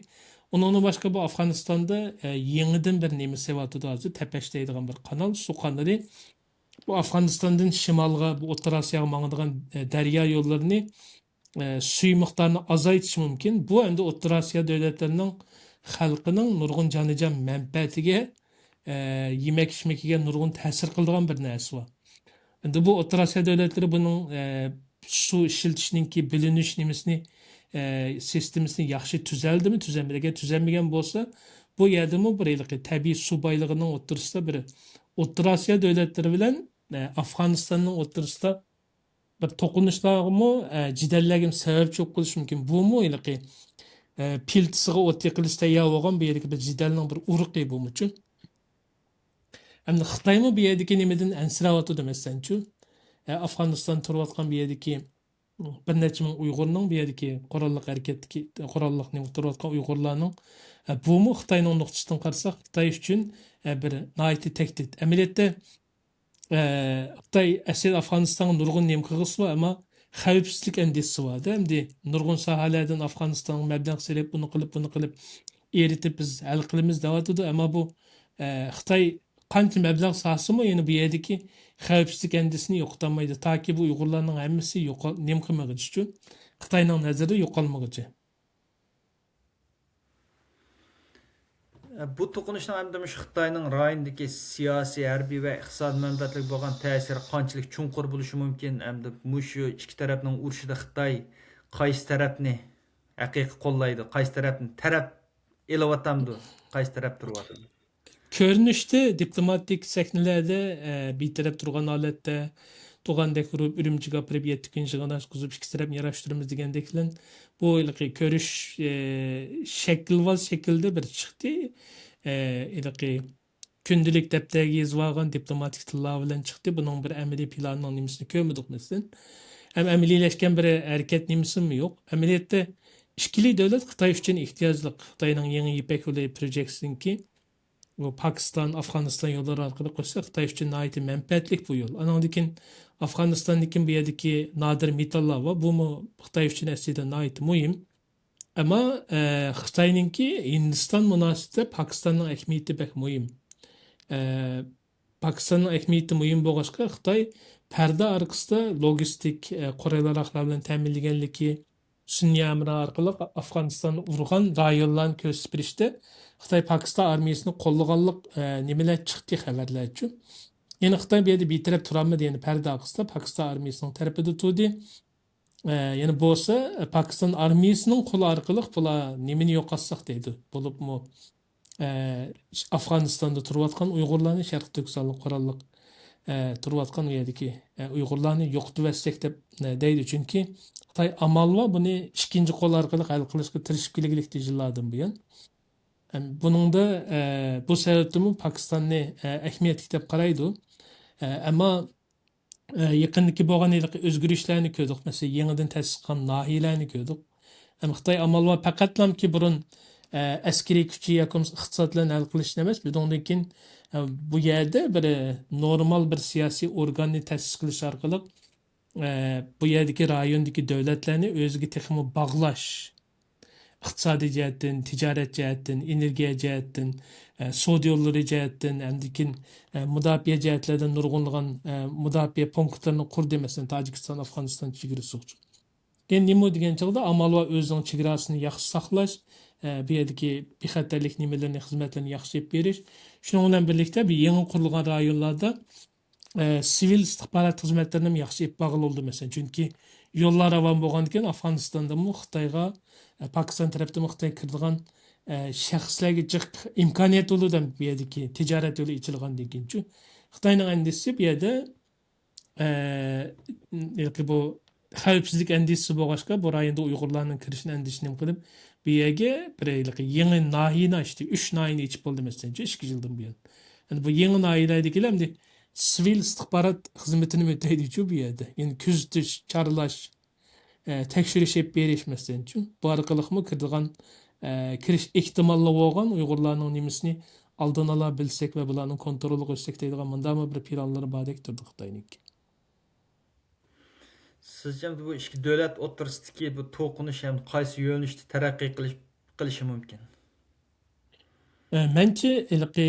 ئۇنىڭدىن باشقا، بۇ ئافغانىستاندا، ئە، يېڭىدىن بىر نېمە سېلىۋاتىدۇ ھازىر، تەپەش دەيدىغان بىر قانال، سۇ قانىلى. بۇ ئافغانىستاندىن شىمالغا، بۇ ئوتتۇرا ئاسىياغا ماڭىدىغان، ئە، دەريا يوللىرىنى، ئە، سۈيى مىقدارىنى ئازايتىشى مۇمكىن. بۇ ئەمدى ئوتتۇرا ئاسىيا دۆلەتلىرىنىڭ خەلقىنىڭ نۇرغۇن جانىجان مەنپەئەتىگە، ئە، يېمەك-ئىچمىكىگە نۇرغۇن تەسىر قىلىدىغان بىر نەرسە بار. ئەمدى بۇ ئوتتۇرا ئاسىيا دۆلەتلىرى بۇنىڭ، ئە، سۇ ئىشلىتىشنىڭكى بۆلۈنۈش نېمىسىنى، ئە، سىستېمىسىنى ياخشى تۈزەلدىمۇ، تۈزەلمىدى؟ ئەگەر تۈزەلمىگەن بولسا، بۇ يەردىمۇ بىر ھېلىقى تەبىئىي سۇ بايلىقىنىڭ ئوتتۇرىسىدا بىر ئوتتۇرا ئاسىيا دۆلەتلىرى بىلەن، ئە، ئافغانىستاننىڭ ئوتتۇرىسىدا بىر توقۇنۇشلارغىمۇ، ئە، جېدەللەرگىمۇ سەۋەبچى بولۇپ قېلىشى مۇمكىن. بۇمۇ ھېلىقى، ئە، پىلتىسىغا ئوت يېقىلىش تەييار بولغان بۇ يەردىكى بىر جېدەلنىڭ بىر ئۇرۇقى بۇمۇچۇ. ئەمدى خىتايمۇ بۇ يەردىكى نېمىدىن ئەنسىرەۋاتىدۇ، مەسىلەنچۇ. ئە، ئافغانىستاندا تۇرۇۋاتقان بۇ يەردىكى بىر نەچچە مىڭ ئۇيغۇرنىڭ بۇ يەردىكى قوراللىق ھەرىكەتتىكى، قوراللىق نېمە تۇرۇۋاتقان ئۇيغۇرلارنىڭ، ئە، بۇمۇ خىتاينىڭ نۇقتىسىدىن قارىساق، خىتاي ئۈچۈن، ئە، بىر ناھايىتى تەھدىت. ئەمەلىيەتتە، ئە، خىتاي ئەسلىدە ئافغانىستانغا نۇرغۇن نېمە قىلغۇسى بار، ئەمما خەۋپسىزلىك ئەندىشىسى بار-دە. ئەمدى نۇرغۇن ساھەلەردىن ئافغانىستانغا مەبلەغ سېلىپ، ئۇنى قىلىپ، بۇنى قىلىپ، ئېرىتىپ بىز ھەل قىلىمىز دەۋاتىدۇ. ئەمما بۇ، ئە، خىتاي قانچە مەبلەغ سالسىمۇ، يەنە بۇ يەردىكى خەۋپسىزلىك ئەندىشىسىنى يوقىتالمايدۇ. تاكى بۇ ئۇيغۇرلارنىڭ ھەممىسى يوقال-، نېمە قىلمىغۇچە، خىتاينىڭ نەزىرىدە يوقالمىغۇچە. بۇ توقۇنۇشنىڭ ئەمدى مۇشۇ خىتاينىڭ رايوندىكى سىياسىي، ھەربىي ۋە ئىقتىسادىي مەنپەئەتلىرىگە بولغان تەسىرى قانچىلىك چوڭقۇر بولۇشى مۇمكىن؟ ئەمدى مۇشۇ ئىككى تەرەپنىڭ ئۇرۇشىدا خىتاي قايسى تەرەپنى ھەقىقىي قوللايدۇ، قايسى تەرەپنى تەرەپ ئېلىۋاتامدۇ، قايسى تەرەپ تۇرۇۋاتىدۇ؟ كۆرۈنۈشتە دىپلوماتىك سەھنىلەردە، ئە، بىتەرەپ تۇرغان ھالەتتە، تۇغاندەك ئۇرۇپ، ئۈرۈمچىگە ئاپىرىپ، يەتتە كۈن يىغىن ئاچقۇزۇپ، ئىككى تەرەپنى ياراشتۇرىمىز دېگەندەك بىلەن، بۇ ھېلىقى كۆرۈش، ئە، شەكىلۋاز شەكىلدە بىر چىقتى. ئە، ھېلىقى كۈندىلىك دەپتەرگە يېزىۋالغان دىپلوماتىك تىللار بىلەن چىقتى. بۇنىڭ بىر ئەمەلىي پىلانىنىڭ نېمىسىنى كۆرمىدۇق، مەسىلەن. ھەم ئەمەلىيلەشكەن بىر ھەرىكەت نېمىسىمۇ يوق. ئەمەلىيەتتە، ئىككىلى دۆلەت خىتاي ئۈچۈن ئېھتىياجلىق. خىتاينىڭ يېڭى يىپەك يولى پروجېكتىنىڭكى بۇ پاكىستان، ئافغانىستان يوللىرى ئارقىلىق ئۆتسە، خىتاي ئۈچۈن ناھايىتى مەنپەئەتلىك بۇ يول. ئانىڭدىن كېيىن ئافغانىستاندىن كېيىن بۇ يەردىكى نادىر مېتاللار بار. بۇمۇ خىتاي ئۈچۈن ئەسلىدە ناھايىتى مۇھىم. ئەمما، ئە، خىتاينىڭكى ھىندىستان مۇناسىۋىتىدە پاكىستاننىڭ ئەھمىيىتى بەك مۇھىم. ئە، پاكىستاننىڭ ئەھمىيىتى مۇھىم بولغاچقا، خىتاي پەردە ئارقىسىدا لوگىستىك، ئە، قورال-ياراغلار بىلەن تەمىنلىگەنلىكى، سۈنئىي ھەمراھ ئارقىلىق ئافغانىستاننى ئۇرغان رايونلارنى كۆرسىتىپ بېرىشتە خىتاي پاكىستان ئارمىيىسىنى قوللىغانلىق، ئە، نېمىلەر چىقتى خەۋەرلەرچۇ. يەنى خىتاي بۇ يەردە بىتەرەپ تۇرالمىدى، يەنى پەردە ئارقىسىدا پاكىستان ئارمىيىسىنىڭ تەرىپىدە تۇردى. ئە، يەنە بولسا، ئە، پاكىستان ئارمىيىسىنىڭ قولى ئارقىلىق بۇلار نېمىنى يوقاتساق دەيدۇ. بولۇپمۇ، ئە، ئافغانىستاندا تۇرۇۋاتقان ئۇيغۇرلارنى، شەرقىي تۈركىستانلىق قوراللىق، ئە، تۇرۇۋاتقان ئۇ يەردىكى، ئە، ئۇيغۇرلارنى يوقىتىۋەتسەك دەپ، ئە، دەيدۇ. چۈنكى خىتاي ئامال بار بۇنى ئىككىنچى قول ئارقىلىق ھەل قىلىشقا تىرىشىپ كېلىگلىكتە يىللاردىن بۇيان. ئەم، بۇنىڭدا، ئە، بۇ سەۋەبتىنمۇ پاكىستاننى، ئە، ئەھمىيەتلىك دەپ قارايدۇ. ئە، ئەمما ئە، يېقىندىكى بولغان ھېلىقى ئۆزگىرىشلەرنى كۆردۇق. مەسىلەن، يېڭىدىن تەسىس قىلغان ناھىيەلەرنى كۆردۇق. ھەم خىتاي ئامال بار پەقەتلامكى بۇرۇن، ئە، ئەسكىرىي كۈچى ياكى بولمىسا ئىقتىساد بىلەن ھەل قىلىشنى ئەمەس، بۇنىڭدىن كېيىن، ئە، بۇ يەردە بىر، ئە، نورمال بىر سىياسىي ئورگاننى تەسىس قىلىش ئارقىلىق، ئە، بۇ يەردىكى رايوندىكى دۆلەتلەرنى ئۆزىگە تېخىمۇ باغلاش، ئىقتىسادىي جەھەتتىن، تىجارەت جەھەتتىن، ئېنېرگىيە جەھەتتىن، ئە، سودا يوللىرى جەھەتتىن، ئاندىن كېيىن، ئە، مۇداپىئە جەھەتلەردىن نۇرغۇنلىغان، ئە، مۇداپىئە پونكىتلىرىنى قۇردى، مەسىلەن، تاجىكىستان، ئافغانىستان چېگرىسى ئۈچۈن. يەنى نېمە دېگەن چاغدا ئامال بار ئۆزىنىڭ چېگراسىنى ياخشى ساقلاش، ئە، بۇ يەردىكى بىخەتەرلىك نېمىلىرىنى، خىزمەتلىرىنى ياخشى ئېلىپ بېرىش. شۇنىڭ بىلەن بىرلىكتە، بۇ يېڭى قۇرۇلغان رايونلاردا ئە، سىۋىل ئىستىخبارات خىزمەتلىرىنىمۇ ياخشى ئېلىپ بارغىلى بولدى، مەسىلەن. چۈنكى يوللار راۋان بولغاندىكىن ئافغانىستاندىمۇ خىتايغا، ئە، پاكىستان تەرەپتىنمۇ خىتايغا كىرىدىغان، ئە، شەخسلەرگە جىق ئىمكانىيەت بولىدۇ، بۇ يەردىكى تىجارەت يولى ئېچىلغاندىن كېيىنچۇ. خىتاينىڭ ئەندىشىسى بۇ يەردە، ئە، ھېلىقى بۇ خەۋپسىزلىك ئەندىشىسى بولغاچقا، بۇ رايوندا ئۇيغۇرلارنىڭ كىرىشىنى ئەندىشە نېمە قىلىپ، بۇ يەرگە بىر ھېلىقى يېڭى ناھىيەنى ئاچتى. ئۈچ ناھىيەنى ئېچىپ بولدى، مەسىلەن، ئىككى يىلدىن بۇيان. ئەمدى بۇ يېڭى ناھىيەلەردىكىلەر ئەمدى سىۋىل ئىستىخبارات خىزمىتىنى ئۆتەيدىچۇ بۇ يەردە. يەنى كۆزىتىش، چارلاش، ئە، تەكشۈرۈش ئېلىپ بېرىش، مەسىلەنچۇ، بۇ ئارقىلىقمۇ كىرىدىغان، ئە، كىرىش ئېھتىماللىق بولغان ئۇيغۇرلارنىڭ نېمىسىنى ئالدىنى ئالا بىلسەك ۋە بۇلارنىڭ كونترولىغا ئۆتسەك دەيدىغان مۇنداقمۇ بىر پىلانلىرى باردەك تۇرىدۇ خىتاينىڭكى. سىزچە بۇ ئىككى دۆلەت ئوتتۇرىسىدىكى بۇ توقۇنۇش ھەم قايسى يۆنىلىشتە تەرەققىي قىلىش، قىلىشى مۇمكىن؟ ئە، مەنچە، ھېلىقى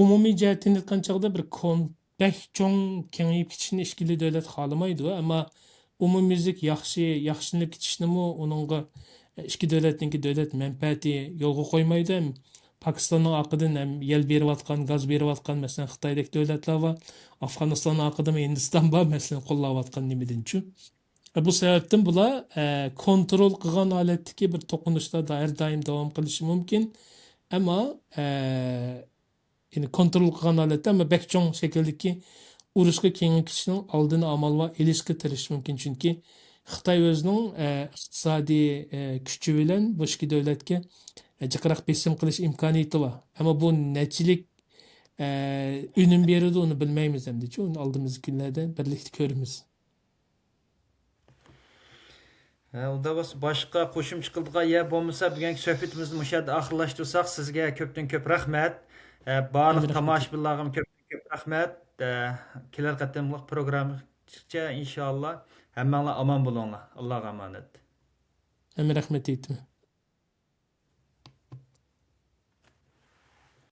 ئومۇمىي جەھەتتىن ئېيتقان چاغدا بىر كون-، بەك چوڭ كېڭىيىپ كېتىشنى ئىككىلا دۆلەت خالىمايدۇ. ئەمما ئومۇميۈزلۈك ياخشى، ياخشىلىنىپ كېتىشنىمۇ ئۇنىڭغا ئىككى دۆلەتنىڭكى دۆلەت مەنپەئەتى يولغا قويمايدۇ. ھەم پاكىستاننىڭ ئارقىدىن ھەم يەل بېرىۋاتقان، گاز بېرىۋاتقان، مەسىلەن، خىتايدەك دۆلەتلەر بار. ئافغانىستان ئارقىدىن ھىندىستان بار، مەسىلەن، قوللاۋاتقان نېمىدىنچۇ. بۇ سەۋەبتىن بۇلار، ئە، كونترول قىلغان ھالەتتىكى بىر توقۇنۇشلاردا ھەر دائىم داۋام قىلىشى مۇمكىن. ئەمما، ئە، يەنى كونترول قىلغان ھالەتتە، ئەمما بەك چوڭ شەكىلدىكى ئۇرۇشقا كېڭىيىپ كېتىشنىڭ ئالدىنى ئامال بار ئېلىشقا تىرىشىشى مۇمكىن. چۈنكى خىتاي ئۆزىنىڭ، ئە، ئىقتىسادىي، ئە، كۈچى بىلەن بۇ ئىككى دۆلەتكە، ئە، جىقراق بېسىم قىلىش ئىمكانىيىتى بار. ئەمما بۇ نەچچىلىك، ئە، ئۈنۈم بېرىدۇ، ئۇنى بىلمەيمىز ئەمدىچۇ. ئۇنى ئالدىمىزدىكى كۈنلەردە بىرلىكتە كۆرىمىز. ھە، ئۇنداق بولسا باشقا قوشۇمچە قىلىدىغان يەر بولمىسا، بۈگۈنكى سۆھبىتىمىزنى مۇشۇ يەردە ئاخىرلاشتۇرساق، سىزگە كۆپتىن كۆپ رەھمەت. ھە، بارلىق تاماشىبىنلارغىمۇ كۆپتىن كۆپ رەھمەت. ھە، كېلەر قېتىملىق پروگراممىغىچە ئىنشاللا ھەممەڭلار ئامان بولۇڭلار. ئاللاغا ئامانەت. ھەممە رەھمەت ئېيتىمەن.